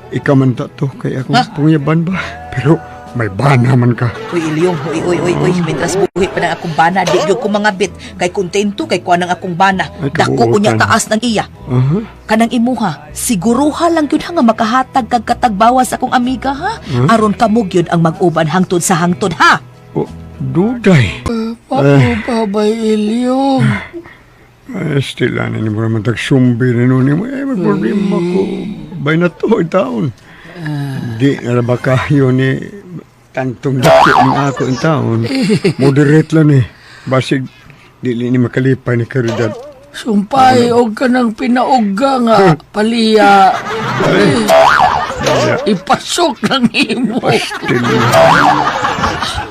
Speaker 9: Ikaw man ta to kay akong pangyaban ba. Pero may bana man ka.
Speaker 12: Uy, Ilyong, uy, uy, uy, uy, mitras buhi pa ng akong bana, di gyud ko mga bit, kay kontento kay kuha ng akong bana.
Speaker 9: Ay,
Speaker 12: Dako unya
Speaker 9: kabuotan.
Speaker 12: taas ng iya.
Speaker 9: Aha.
Speaker 12: Kanang imuha, siguruha lang gyud ha nga makahatag kag katagbawas akong amiga ha.
Speaker 9: Hmm?
Speaker 12: Aron kamo gyud ang mag-uban hangtod sa hangtod ha.
Speaker 9: Oh, duday.
Speaker 4: Papo, bay Ilyong.
Speaker 9: Ay, still, ano ni mo naman tagsumbi rin nun. Ay, may problema ko. Bay na to, taon. Di na ba kayo ni tantong daki ng ako in taon. Moderate lang eh. Basig, di ni makalipay ni Caridad.
Speaker 4: Sumpay og ka ng pinauga nga paliya. Ay, ipasok ng imo.
Speaker 9: Still,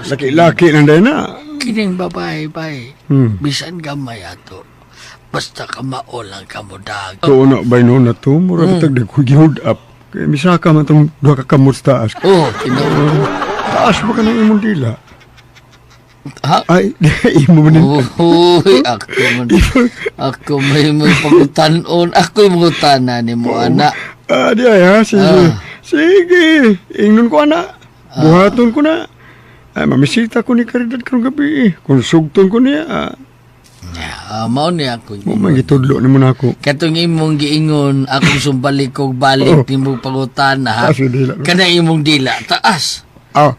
Speaker 9: laki-laki nang dahil na.
Speaker 4: Kining babae bay.
Speaker 9: Hmm.
Speaker 4: Bisan gamay ato. Basta kamao lang kamudag.
Speaker 9: Tuo na bay noon na to. Mura bitag nagkugihod up. Kaya misaka man itong duha ka kamot sa taas.
Speaker 4: Oh, tinuod.
Speaker 9: Taas ba ka ng imong dila?
Speaker 4: Ha?
Speaker 9: Ay, imo man din.
Speaker 4: Uy, ako man. Ako may may pagutanon. Ako'y mangutana ni mo, anak.
Speaker 9: Ah, di ay ha. Sige.
Speaker 4: Ah.
Speaker 9: Sige. Ingnon ko ana. Buhaton ko na. Ay, mamisita ko ni Caridad karong gabi. Kung sugton ko niya. Ah,
Speaker 4: Ah, mao ni ako.
Speaker 9: mo man gitudlo ni mo na ako.
Speaker 4: Katong imong giingon, akong sumbalik kog balik
Speaker 9: Oh.
Speaker 4: nimo pangutana ha.
Speaker 9: Taas yung dila, no?
Speaker 4: Kana imong dila, taas.
Speaker 9: Ah,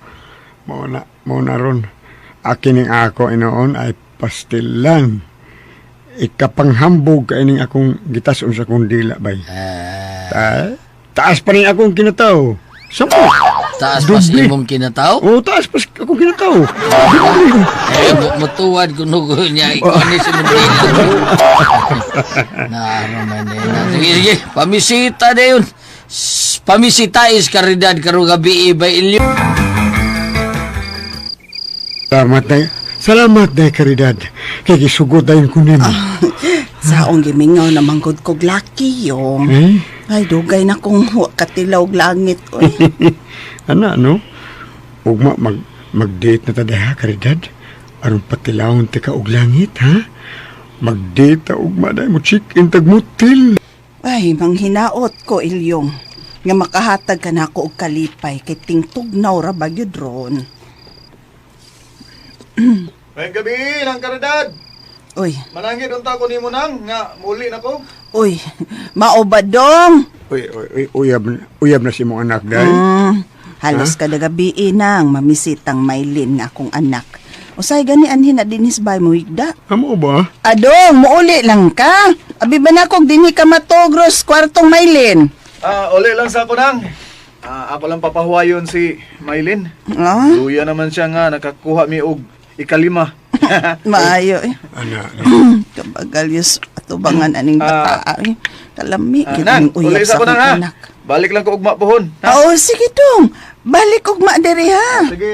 Speaker 9: mao na ron. Akin ning ako inoon ay pastilan. Ikapanghambog kay ning akong gitason sa akong dila bay.
Speaker 4: Ah.
Speaker 9: Taas pa rin akong kinataw. Sampo.
Speaker 4: Taas pa sa
Speaker 9: Doble.
Speaker 4: imong kinataw?
Speaker 9: Oo, taas pa sa akong kinataw. Doble.
Speaker 4: Eh, mutuwad kuno ko niya, ikaw ni si imong dila. Naroman eh. Sige, sige, pamisita na yun. Pamisita is karidad karong gabi bay ilyo.
Speaker 9: Salamat na. Salamat na, Caridad. Kay gisugod dayon ko nimo.
Speaker 7: Saong gimingaw na manggod kog laki yung.
Speaker 9: Eh?
Speaker 7: Ay, dugay na kong wa katilaw og langit. Oy.
Speaker 9: Ana, no? Ugma, mag-date na ta diha, Caridad. Aron patilawon ta ka og langit, ha? Mag-date ta ugma dahil mo check-in tag motel.
Speaker 7: Ay, manghinaot ko, Ilyong. Nga makahatag ka na ako og kalipay kay tingtugnaw ra ba gyud ron.
Speaker 10: Ngayong gabi, nang Caridad.
Speaker 7: Uy,
Speaker 10: Manangit unta ko nimo nang nga muli na ko.
Speaker 7: uy, mao ba dong?
Speaker 9: Uy, uy, uy, uyab, uyab na si mong anak, dahil.
Speaker 7: Halos kada gabi nang mamisitang Maylin nga akong anak. Usay gani anhin na dinis bay mo higda.
Speaker 9: Amo ba?
Speaker 7: Adong, muuli lang ka. Abi ba na kog dinhi ka matogros kwartong Maylin?
Speaker 10: Ah, uli lang sa ako nang. Ah, ako lang papahuwayon si Maylin.
Speaker 7: Ah,
Speaker 10: Luya naman siya nga nakakuha mi og ikalima.
Speaker 7: maayo eh.
Speaker 9: Ana,
Speaker 7: Kabagal yus atubangan aning bata eh. Kalami
Speaker 10: Ah,
Speaker 7: gid
Speaker 10: nang,
Speaker 7: ning uyab
Speaker 10: uli
Speaker 7: sa
Speaker 10: sa ako
Speaker 7: akong
Speaker 10: nang ha.
Speaker 7: anak.
Speaker 10: Balik lang ko ugma pohon. Ha?
Speaker 7: Oo, sige dong. Balik ugma diri ha.
Speaker 10: Sige.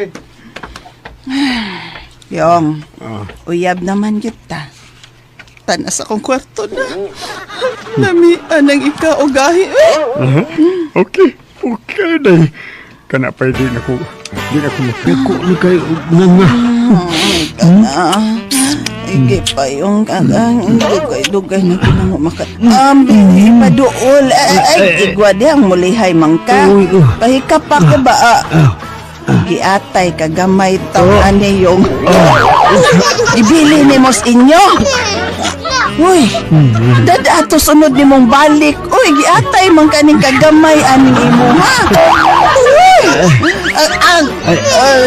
Speaker 7: Yong,
Speaker 9: Ah.
Speaker 7: uyab naman gyud ta. Tanas akong kwarto na. Namian ang ikaw og gahi. Eh.
Speaker 9: Aha. Okay. Okay, day. Kana pa di na ko, di na ko mapiko ni kayo nga nga.
Speaker 7: Kana. Ige pa yung kagang dugay-dugay na kinang makat. Paduol. Ay, ay, igwa di ang mulihay mangka. Pahika pa ko ba? Ah. Giatay kagamay taw ani yung ibili ni mos inyo. Uy, dada ato sunod ni mong balik. Uy, giatay man kaning kagamay aning imo ha. Uy, ang ay,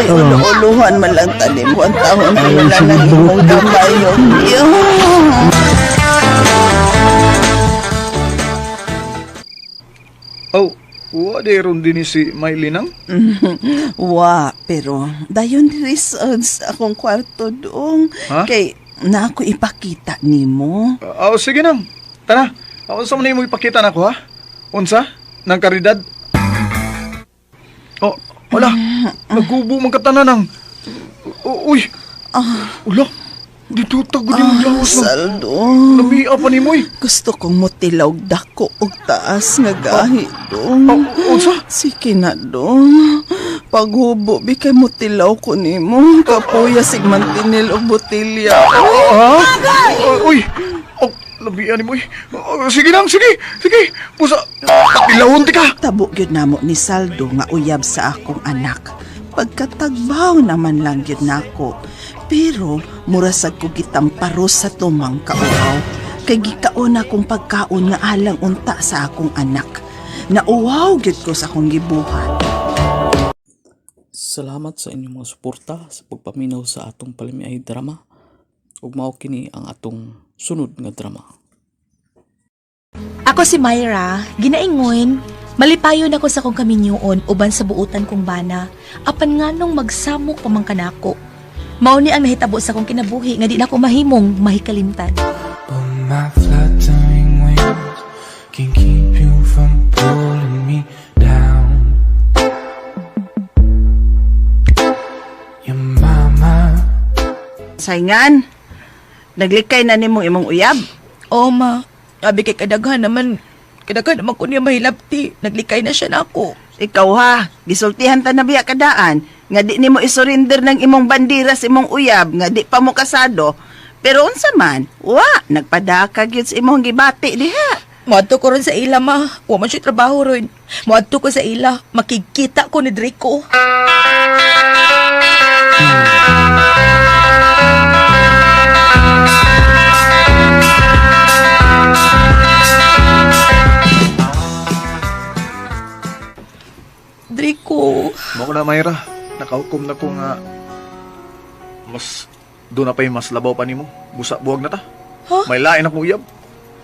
Speaker 7: ulo-uluhan man lang tanim mo ang taon wala nang imong gamay yung.
Speaker 10: Oh, wa di ron din ni si Maylin nang.
Speaker 7: Wa, pero dayon diri sa akong kwarto doong.
Speaker 10: Ha?
Speaker 7: Kay na ako ipakita nimo.
Speaker 10: Ah, oh, sige nang. Tara. Ah, unsa man nimo ipakita nako ha? Unsa? Nang Caridad? Oh, wala. Nagubo man ka tanan nang. Uy. Ula. Dito tagod yung lawas na.
Speaker 7: Saldo.
Speaker 10: Lamia pa nimo eh.
Speaker 7: Gusto kong mutilaw dako og taas nga gahi dong.
Speaker 10: Oh, unsa?
Speaker 7: Sige na dong. Paghubo, bikay mo tilaw ko nimo. Kapuya sig mantinil og botilya.
Speaker 10: Ha? Uy! Oh, labian nimo. Oh, sige lang, sige. Sige. Busa, patilawon ti ka.
Speaker 7: Tabo gyud namo ni Saldo nga uyab sa akong anak. Pagkatagbaw naman lang gyud nako. Pero mura sad ko gitamparo sa tumang kauaw. Kay gikaon akong pagkaon nga alang unta sa akong anak. Nauwaw gyud ko sa akong gibuhat.
Speaker 8: Salamat sa inyong mga suporta sa pagpaminaw sa atong palamiay drama. Ug mao kini ang atong sunod nga drama.
Speaker 6: Ako si Myra, ginaingon, malipayon ako sa kong kaminyuon uban sa buutan kong bana, apan nganong magsamok pa man kanako. Mao ni ang nahitabo sa kong kinabuhi nga di nako mahimong mahikalimtan.
Speaker 13: But my fluttering wings can keep you from pulling me down. Your mama.
Speaker 7: Sayngan, naglikay na nimong imong uyab.
Speaker 5: Oo, ma. Abi kay kadaghan naman. Kadaghan naman ko niya mahilabti. Naglikay na siya nako.
Speaker 7: Ikaw ha, gisultihan ta na biya kadaan nga di nimo isurrender ng imong bandira sa imong uyab nga di pa mo kasado. Pero unsa man, wa nagpadaka gyud sa imong gibati diha.
Speaker 5: Moadto ko ron sa ila, ma. Wa man siya trabaho ron. Moadto ko sa ila. Makikita ko ni Draco. Draco.
Speaker 10: Mao na, Mayra. Nakahukom na ko nga mas doon na pa'y mas labaw pa nimo. Busa buwag na ta.
Speaker 5: Huh?
Speaker 10: May lain akong uyab.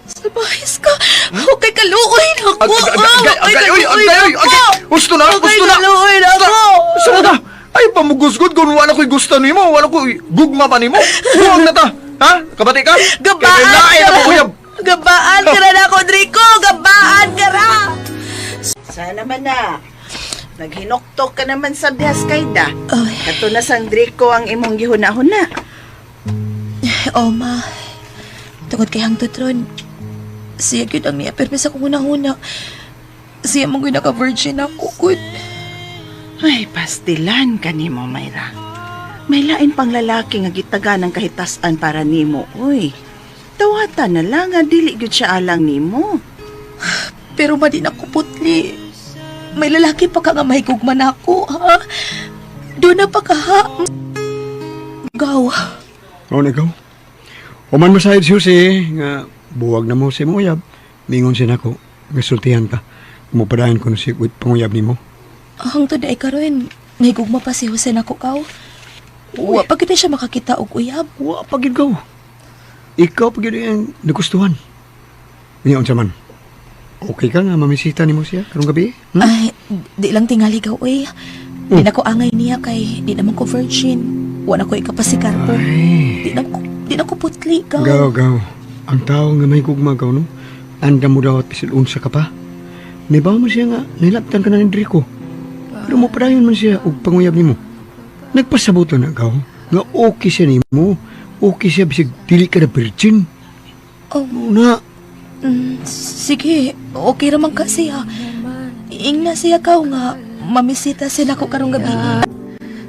Speaker 5: Salbahis ka. Okay, kaluoy na ako.
Speaker 10: Agay, agay, oy, agay, oy, agay. Gusto na,
Speaker 5: Okay,
Speaker 10: gusto na.
Speaker 5: kaluoy na ako.
Speaker 10: Gusto na ta. Ay, pamugusgod kung wala ko'y gusto nimo, wala ko'y gugma pa nimo. Buwag na ta. Ha? Kabati ka?
Speaker 5: Gabaan
Speaker 10: Kay may lain
Speaker 5: ka
Speaker 10: akong uyab.
Speaker 5: Gabaan ka na ako, Draco. Gabaan ka ra.
Speaker 7: Sana man na. Naghinuktok ka naman sa bihas kayda.
Speaker 6: Ay.
Speaker 7: Kato na sang Draco ang imong gihuna-huna.
Speaker 6: Oh, ma. Tungod kay hangtod ron, siya gyud ang niya sa kong hunahuna. Siya man gyud naka-virgin ako, gud.
Speaker 7: Ay, pastilan ka nimo, Mayra. May lain pang lalaki nga gitaga ng kahitasan para nimo, uy. Tawata na lang nga dili gyud siya alang nimo.
Speaker 6: Pero ma di na ko putli. May lalaki pa ka nga mahigugma na ako, ha? Doon na pa ka, ha? Gaw.
Speaker 9: O ikaw. Human masayod si Jose nga buwag na mo si imong uyab. Mingon siya nako, nga sultihan ka. Mupadayon ko na si with panguyab nimo.
Speaker 6: Hangtod na ikaroon, nahigugma pa si Jose nako kaw. Wa pa gid na siya makakita og uyab.
Speaker 9: Wa pa gid gaw. Ikaw pa gid ang nagustuhan. Niya unsa man. Okay ka nga mamisita nimo siya karong gabi? Hmm?
Speaker 6: Ay, di lang tingali gaw, oy. Di na ko angay niya kay di naman ko virgin. Wa na ko ikapasikarpo. Di na ko putli gaw.
Speaker 9: Gaw gaw. Ang tao nga may gugma gaw no. Anda mo daw at bisan unsa ka pa. Nibaw mo siya nga nilaptan ka na ni Draco. Pero mo padayon man siya og panguyab nimo. Nagpasabot na gaw nga okay siya nimo. Okay siya bisag dili ka na virgin.
Speaker 6: Oh.
Speaker 9: Na.
Speaker 6: Sige, okay raman ka siya. Ingna siya kaw nga mamisita sila ko karong gabi.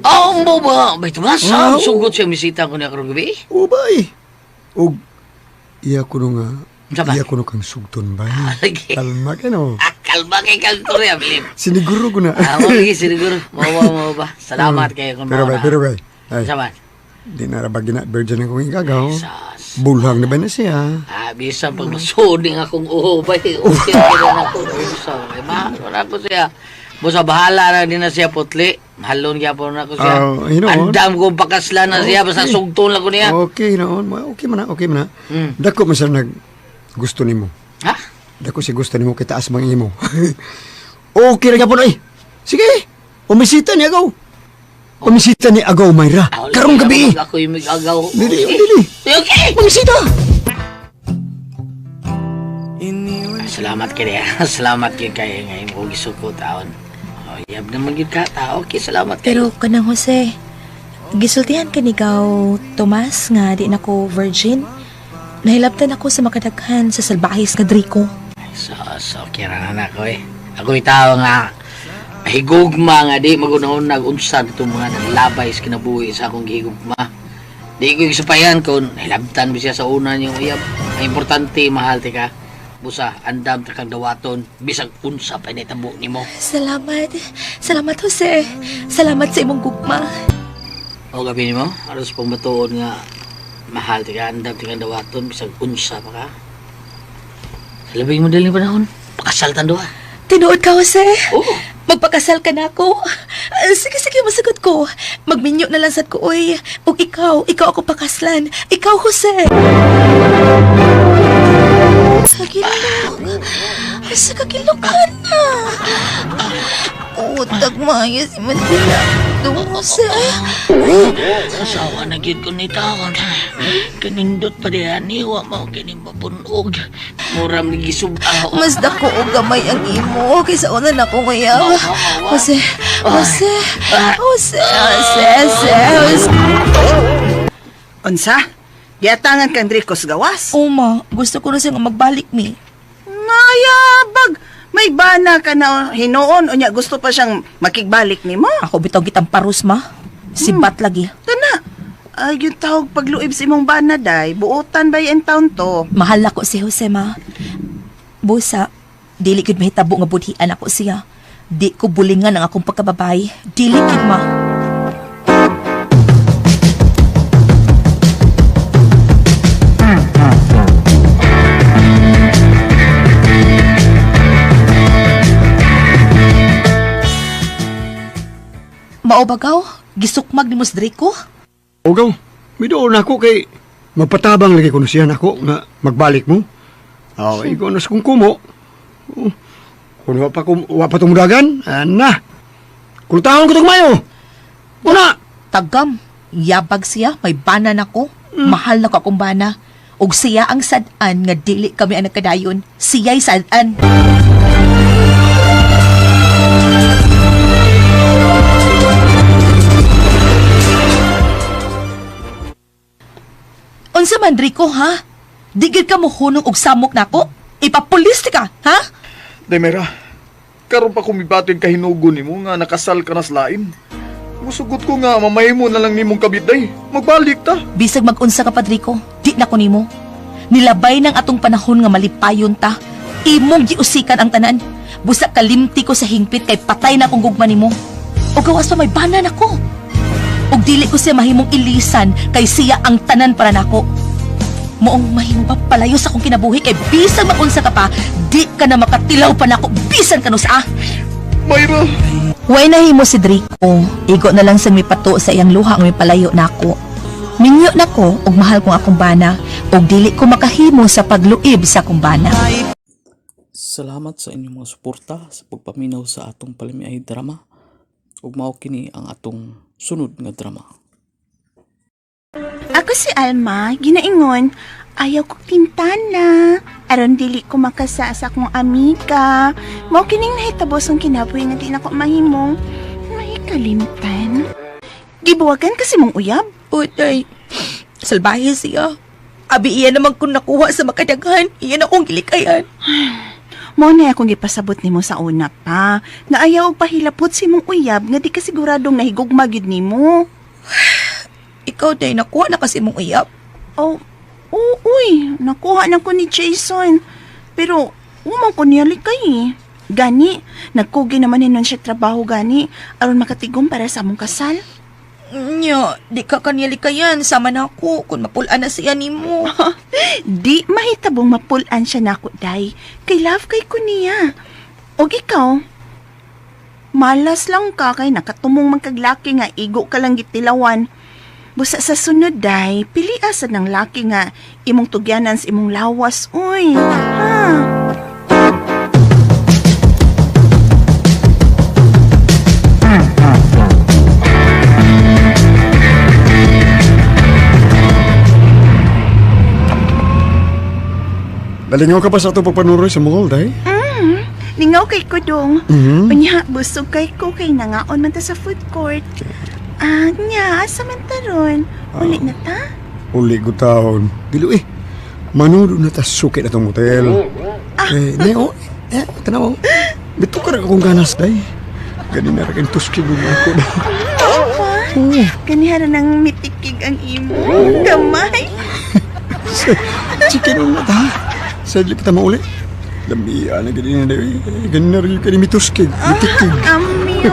Speaker 4: Oh, mo ba? May Tomas,
Speaker 9: Ah,
Speaker 4: ah, sugot siya misita ko niya karong gabi.
Speaker 9: O bay. Og iya ko no nga
Speaker 4: Unsa ba?
Speaker 9: iya ko no kang sugton bay.
Speaker 4: Lagi.
Speaker 9: Kalma ka no.
Speaker 4: Kalma kay kang Korea, bilib.
Speaker 9: Siniguro ko na.
Speaker 4: Ah, mo lagi siniguro. Mo ba? Salamat kayo kung
Speaker 9: Pero bay,
Speaker 4: mao na.
Speaker 9: pero bay. Ay,
Speaker 4: Unsa man?
Speaker 9: di na ra ba gina virgin akong igagaw. Bulhang na ba na siya?
Speaker 4: Ah, bisan pag masuning akong uho bay. Okay na ako. Sa may ma, wala ko siya. Busa bahala na din na siya putli. Mahalon gyapon na ko siya.
Speaker 9: Ah, hinoon.
Speaker 4: Andam ko pakasla na siya basta
Speaker 9: Okay.
Speaker 4: sugton lang ko niya.
Speaker 9: Okay noon, okay man na, okay man na. Dako man siya nag gusto nimo.
Speaker 4: Ha?
Speaker 9: Dako si gusto nimo kay taas mang imo. Okay ra gyapon ay. Sige. Umisita ni agaw. Umisita ni agaw Mayra. Karong gabi.
Speaker 4: Ako yung mag-agaw.
Speaker 9: Dili, dili.
Speaker 4: Okay.
Speaker 9: Mamisita.
Speaker 4: Salamat kay niya. Salamat kay kay nga imo gisuko taon. Oh, yab naman gyud ka ta. Okay, salamat kay.
Speaker 6: Pero kanang Jose, gisultihan ka ni gaw Tomas nga di na ko virgin. Nahilabtan ako sa makadaghan sa salbahis nga Draco.
Speaker 4: So, so okay ra na ako eh. Ako tao nga Higugma nga di magunahon nag-unsa itong mga naglabay sa kinabuhi sa akong gihigugma. Di ko isupayan kung hilabtan ba siya sa una niyong uyab. Ang importante, mahal tika. Busa, andam ta kang dawaton, bisag unsa pa nitabo nimo.
Speaker 5: Salamat. Salamat, Jose. Salamat sa imong gugma.
Speaker 4: O gabi nimo, aros pong matuod nga mahal tika, andam tika dawaton, bisag unsa pa ka. Sa labing madaling panahon, pakasal tan duha.
Speaker 5: Tinuod ka, Jose.
Speaker 4: Oo.
Speaker 5: Magpakasal ka na ako. Sige, sige, masagot ko. Magminyo na lang sad ko, oy. Ug ikaw, ikaw ako pakaslan. Ikaw, Jose. Sa gilok. Sa kagilok ka na. Utag maayo si Manila. Dung, Jose.
Speaker 4: Asawa na gyud ko ni taon. Kanindot pa diha ni wa mao kini mapunog. Mura man gisubaw.
Speaker 5: Mas dako og gamay ang imo kaysa una na ko kaya. Jose, Jose, Jose, Jose, Jose, Jose.
Speaker 7: Unsa? Giatangan kang Dricos gawas?
Speaker 5: Uma, gusto ko na siyang magbalik mi.
Speaker 7: Mayabag! May bana ka na hinuon unya gusto pa siyang makigbalik nimo.
Speaker 5: Ako bitaw gitang parus ma. Sibat lagi.
Speaker 7: Tana. Ay, yung tawag pagluib sa imong bana day, buotan ba in town to?
Speaker 5: Mahal ako si Jose ma. Busa, dili gud mahitabo nga budhian ako siya. Di ko bulingan ang akong pagkababay. Dili gid ma. Mao bagaw, gisukmag ni Mos Draco?
Speaker 9: Ugaw, midoon ako kay magpatabang lagi kuno siya nako nga magbalik mo. Aw, ikaw na sa kung kumo. Oh, Kung wa pa kum, wa pa tumudagan, ana. Kultahon ko tong mayo. Una.
Speaker 5: Tagam, yabag siya, may bana nako. Mahal nako akong bana. Ug siya ang sad-an nga dili kami ang nagkadayon. Siya'y sad-an. Unsa man Rico ha? Di gid ka mohunong og samok nako? Ipapulis ka, ha?
Speaker 10: Demera, karon pa kumibatin kahinugo nimo nga nakasal ka na sa lain. Musugot ko nga mamahimo na lang nimong kabit day. Magbalik ta.
Speaker 5: Bisag mag-unsa ka Padrico, di na ko nimo. Nilabay ng atong panahon nga malipayon ta. Imong giusikan ang tanan. Busa kalimti ko sa hingpit kay patay na akong gugma nimo. O gawas pa may banan ako. Og dili ko siya mahimong ilisan kay siya ang tanan para nako. Moong mahimo pa palayo sa akong kinabuhi kay bisag mag-unsa ka pa, di ka na makatilaw pa nako bisan kanu sa.
Speaker 10: Mayra,
Speaker 5: Way nahimo si Draco. Igo na lang sang mipato sa iyang luha nga mipalayo nako. Minyo nako og mahal kong akong bana og dili ko makahimo sa pagluib sa akong bana.
Speaker 8: Salamat sa inyong mga suporta sa pagpaminaw sa atong palamiay drama. Ug mao kini ang atong sunod nga drama.
Speaker 7: Ako si Alma, ginaingon, ayaw ko tintana. Aron dili ko makasa sa akong amiga. Mao kining nahitabo sa kinabuhi nga di na ko mahimong may kalimtan. Gibuwagan kasi mong uyab.
Speaker 5: Uday, salbahe siya. Abi iya naman kung nakuha sa makadaghan, iya na akong gilikayan.
Speaker 7: Mo na akong gipasabot nimo sa una pa, nga ayaw og pahilapot si mong uyab nga di ka siguradong nahigugma gyud nimo.
Speaker 5: Ikaw day, nakuha na kasi mong uyab.
Speaker 7: Oh, oh, uy, nakuha na ko ni Jason. Pero, umang ko niya likay eh. Gani, nagkugi naman hinon siya trabaho gani, aron makatigom para sa among kasal.
Speaker 5: Nya, di ka kaniya likayan, sama na ako kung mapulaan na siya nimo.
Speaker 7: Di mahitabong mapulan siya nako, day. Kay love kay ko niya. Og ikaw, malas lang ka kay nakatumong magkaglaki nga igo ka lang gitilawan. Busa sa sunod, day, pili asa ng laki nga imong tugyanan sa imong lawas, uy. Ha?
Speaker 9: Nalingaw ka pa sa atong pagpanuroy sa mall, day?
Speaker 7: Lingaw kay ko dong.
Speaker 9: Mhm.
Speaker 7: Unya, busog kay ko kay nangaon man ta sa food court. Ah, nya, asa man ta ron? Uli na ta?
Speaker 9: Uli ko taon. Dilo eh. Manudo na ta suki na tong hotel. Eh, ne, oh, eh, tanaw. Bito ka na akong ganas, day. Ganina ra kay tuskin mo ako.
Speaker 7: Papa, kanihara nang mitikig ang imo. Gamay.
Speaker 9: Chicken ang mata. Sa dili pa ta mauli. Lamia na ganina na. Ganina rin kani mituskig. Mitikig.
Speaker 7: Amyo.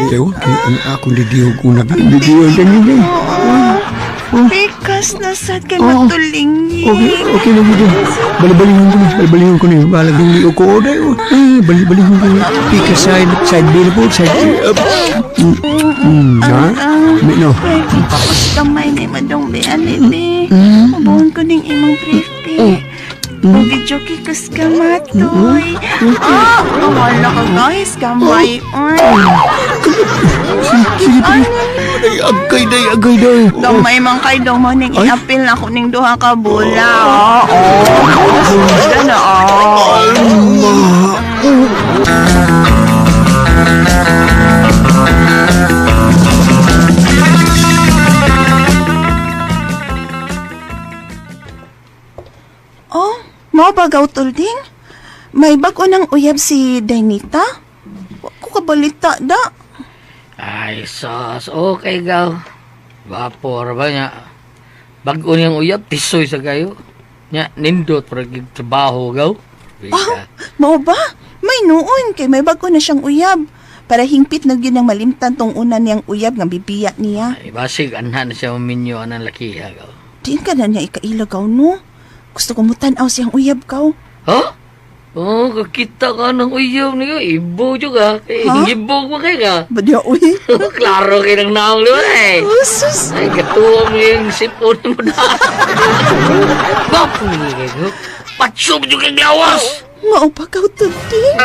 Speaker 9: Ewa, ang akong didihog una. Didihog ganina.
Speaker 7: Pikas na sad kay matulingin.
Speaker 9: Okay, okay na gid. Balibalihon ko ni, balibalihon ko ni. Balag yung liog ko day. Eh, balibalihon ko ni. Pika side, side B na po, side B. Up. Ha? Mi no.
Speaker 7: Pwede pa ko sa kamay ni Madong Bean, be. Mabuhon ko ning imong brief, be. Ugi joke kas kamatoy. Ah, wala ka guys, kamay. Oy.
Speaker 9: Sige, sige. Day, agay, day, agay, day.
Speaker 7: Gamay man kay dong mo ning iapil na ko ning duha ka bula. Oo. Ano? Oh. Oh, mao ba gaw tulding? May bag-o ng uyab si Dainita? Wa ko kabalita da.
Speaker 4: Ay, sus, okay gaw. Vapor ba niya? Bago niyang uyab, tisoy sa kayo. Nya, nindot para trabaho gaw.
Speaker 7: Ah, mao ba? May noon kay may bag-o na siyang uyab. Para hingpit na gyud ang malimtan tong una niyang uyab nga bibiya niya.
Speaker 4: Ay, basig, anhan na siya uminyo anang lakiha gaw.
Speaker 7: Diin ka na niya ikailagaw no? Gusto ko mutan-aw siyang uyab kaw.
Speaker 4: Ha? Oh, kakita ka ng uyab niyo. Ibo juga. Eh,
Speaker 7: Ha?
Speaker 4: ibo mo kay ka.
Speaker 7: Badya uy.
Speaker 4: Klaro kay ng naong di ba eh.
Speaker 7: Usus.
Speaker 4: Ay, katuwa mo yung sipon mo na. Bapo niyo kayo. Patso mo yung lawas!
Speaker 7: Mao pa kaw tulding.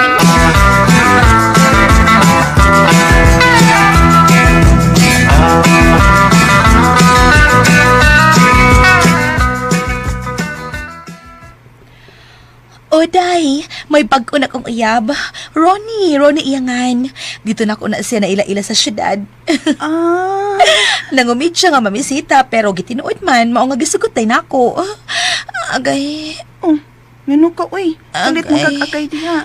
Speaker 5: O day, may bag-o na kong uyab. Ronnie, Ronnie iyangan. Dito na ko na siya naila-ila sa syudad.
Speaker 7: Ah.
Speaker 5: Nangumid siya nga mamisita pero gitinuod man mao nga gisugot tay nako. Agay.
Speaker 7: Oh, ngano ka uy? Ulit mo
Speaker 5: Agay.
Speaker 7: kag agay diha.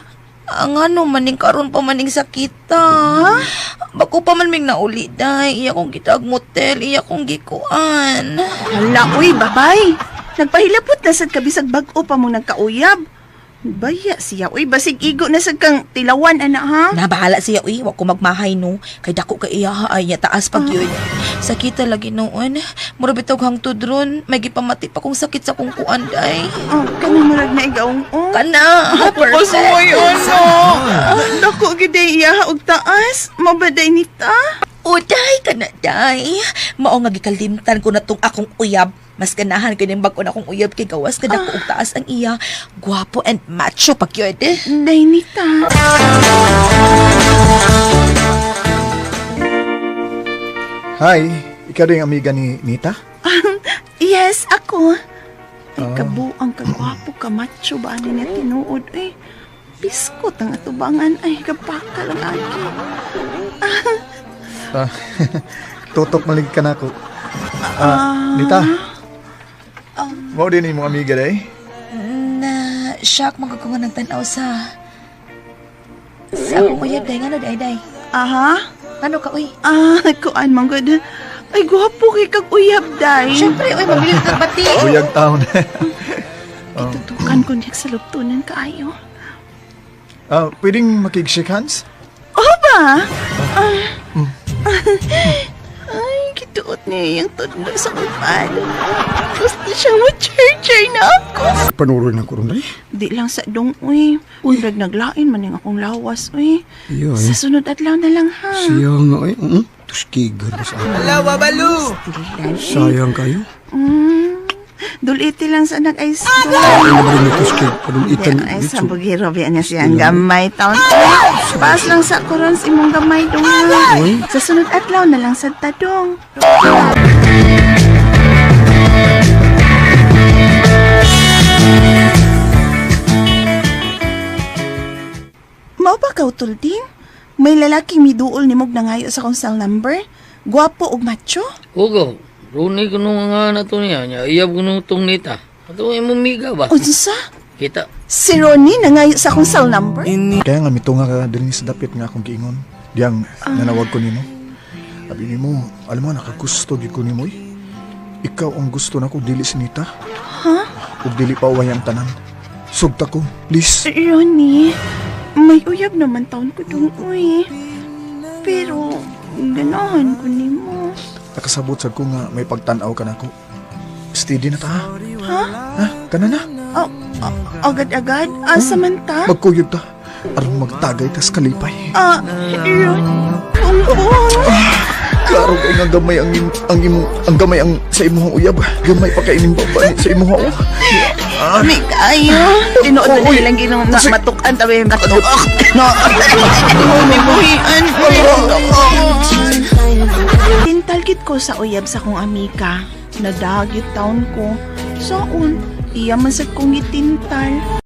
Speaker 5: Ang ano maning karon pa maning sakita. Bako pa man ming nauli day. Iya kong gitag motel, iya kong gikuan.
Speaker 7: Hala uy, babay. Nagpahilapot na sad ka bisag bag-o pa mo nagkauyab. Baya siya uy, basig igo na sad kang tilawan ana ha.
Speaker 5: Nabahala siya uy, wa ko magmahay no. Kay dako kay iya ha, ay niya taas pag yun. Sakita lagi noon. Mura bitaw hangtod ron, may gipamati pa kong sakit sa kong kuan day.
Speaker 7: Oh, kanang murag na igaong oh.
Speaker 5: Kana,
Speaker 7: Pasuoy ano. Dako gid iya og taas, mabaday nita.
Speaker 5: O day kana day. Mao nga gikalimtan ko na tong akong uyab. Mas ganahan ko ning bag-o na akong uyab kay gawas ka dako og taas ang iya. Gwapo and macho pag yun.
Speaker 7: Day nita.
Speaker 10: Hi, ikaw rin ang amiga ni Nita?
Speaker 7: Yes, ako. Ay, kabuang kagwapo ka macho ba ani niya tinuod eh. Biskot ang atubangan ay kapakal ang aki.
Speaker 10: Ah, tutok malig ka na ako. Ah, Nita. Mao din imong amiga day?
Speaker 5: Na shock man ko nga nagtan-aw sa akong uyab day ngano day day.
Speaker 7: Aha.
Speaker 5: Ano ka uy?
Speaker 7: Ah, kuan man gud. Ay gwapo kay kag uyab day.
Speaker 5: Syempre uy mabilis kag bati.
Speaker 10: Buyag taon.
Speaker 7: Tutukan ko niya sa luptunan kaayo.
Speaker 10: Ah, pwedeng makig-shake hands?
Speaker 7: Oh ba? Ah. Ay, kituot niya yung tudlo sa upan. Gusto siyang mo-churcher na ako.
Speaker 9: Panuroy na ko ron day.
Speaker 7: Di lang sa dong, uy. Murag naglain man yung akong lawas, uy.
Speaker 9: Iya,
Speaker 7: Sa
Speaker 9: eh.
Speaker 7: sunod adlaw na lang, ha?
Speaker 9: Siya nga ay. Tuskigan ba sa ako? Sayang kayo.
Speaker 7: Duliti lang sa nag-ice
Speaker 9: Ay, na ba rin tuskig? Padung itan.
Speaker 7: Ay, sa bugiro, biyan niya siyang gamay taon. Paas lang sa koron sa imong gamay dong. ha?
Speaker 9: Uy.
Speaker 7: Sa sunod adlaw na lang sa tadong. Mao ba ka, Tulding? May lalaking miduol ni Mog nangayo sa kong cell number. Gwapo og macho?
Speaker 4: Hugo, Rooney kuno nga na to niya. Nya, iyab kuno tong nita. Ato imong miga ba?
Speaker 7: Unsa?
Speaker 4: Kita.
Speaker 7: Si Ronnie nangayo sa akong cell number?
Speaker 10: Kaya nga mito nga ka dinhi sa dapit nga akong giingon. Diyang nanawag ko nimo. Abi nimo, alam mo nakagusto gyud ko nimo. Eh. Ikaw ang gusto nako dili si Nita.
Speaker 7: Ha?
Speaker 10: Ug dili pa uway ang tanan. Sugta ko, please.
Speaker 7: Ronnie, may uyab naman taon ko dong, uy. Pero, ganahan ko nimo.
Speaker 10: Nakasabot sad ko nga may pagtan-aw ka nako. Steady na ta. Ha?
Speaker 7: Ha?
Speaker 10: Ha? Kana na.
Speaker 7: Oh, agad-agad? Asa man ta?
Speaker 10: Magkuyog ta. Aron magtagay tas kalipay.
Speaker 7: Ah, Ronnie, Bongbong.
Speaker 10: Klaro kay nga gamay ang ang imong ang gamay ang sa imong uyab. Gamay pa kay ining baba ni sa imong oh. Ah.
Speaker 7: May kayo. Tinuod na
Speaker 10: Uy,
Speaker 7: nilang ginong na
Speaker 10: kasi-
Speaker 7: matukan tabi matuok. No. May buhian. Tintalgit ko sa uyab sa kong amika. Nadagit taon ko. Saon, iya man sad kong gitintal.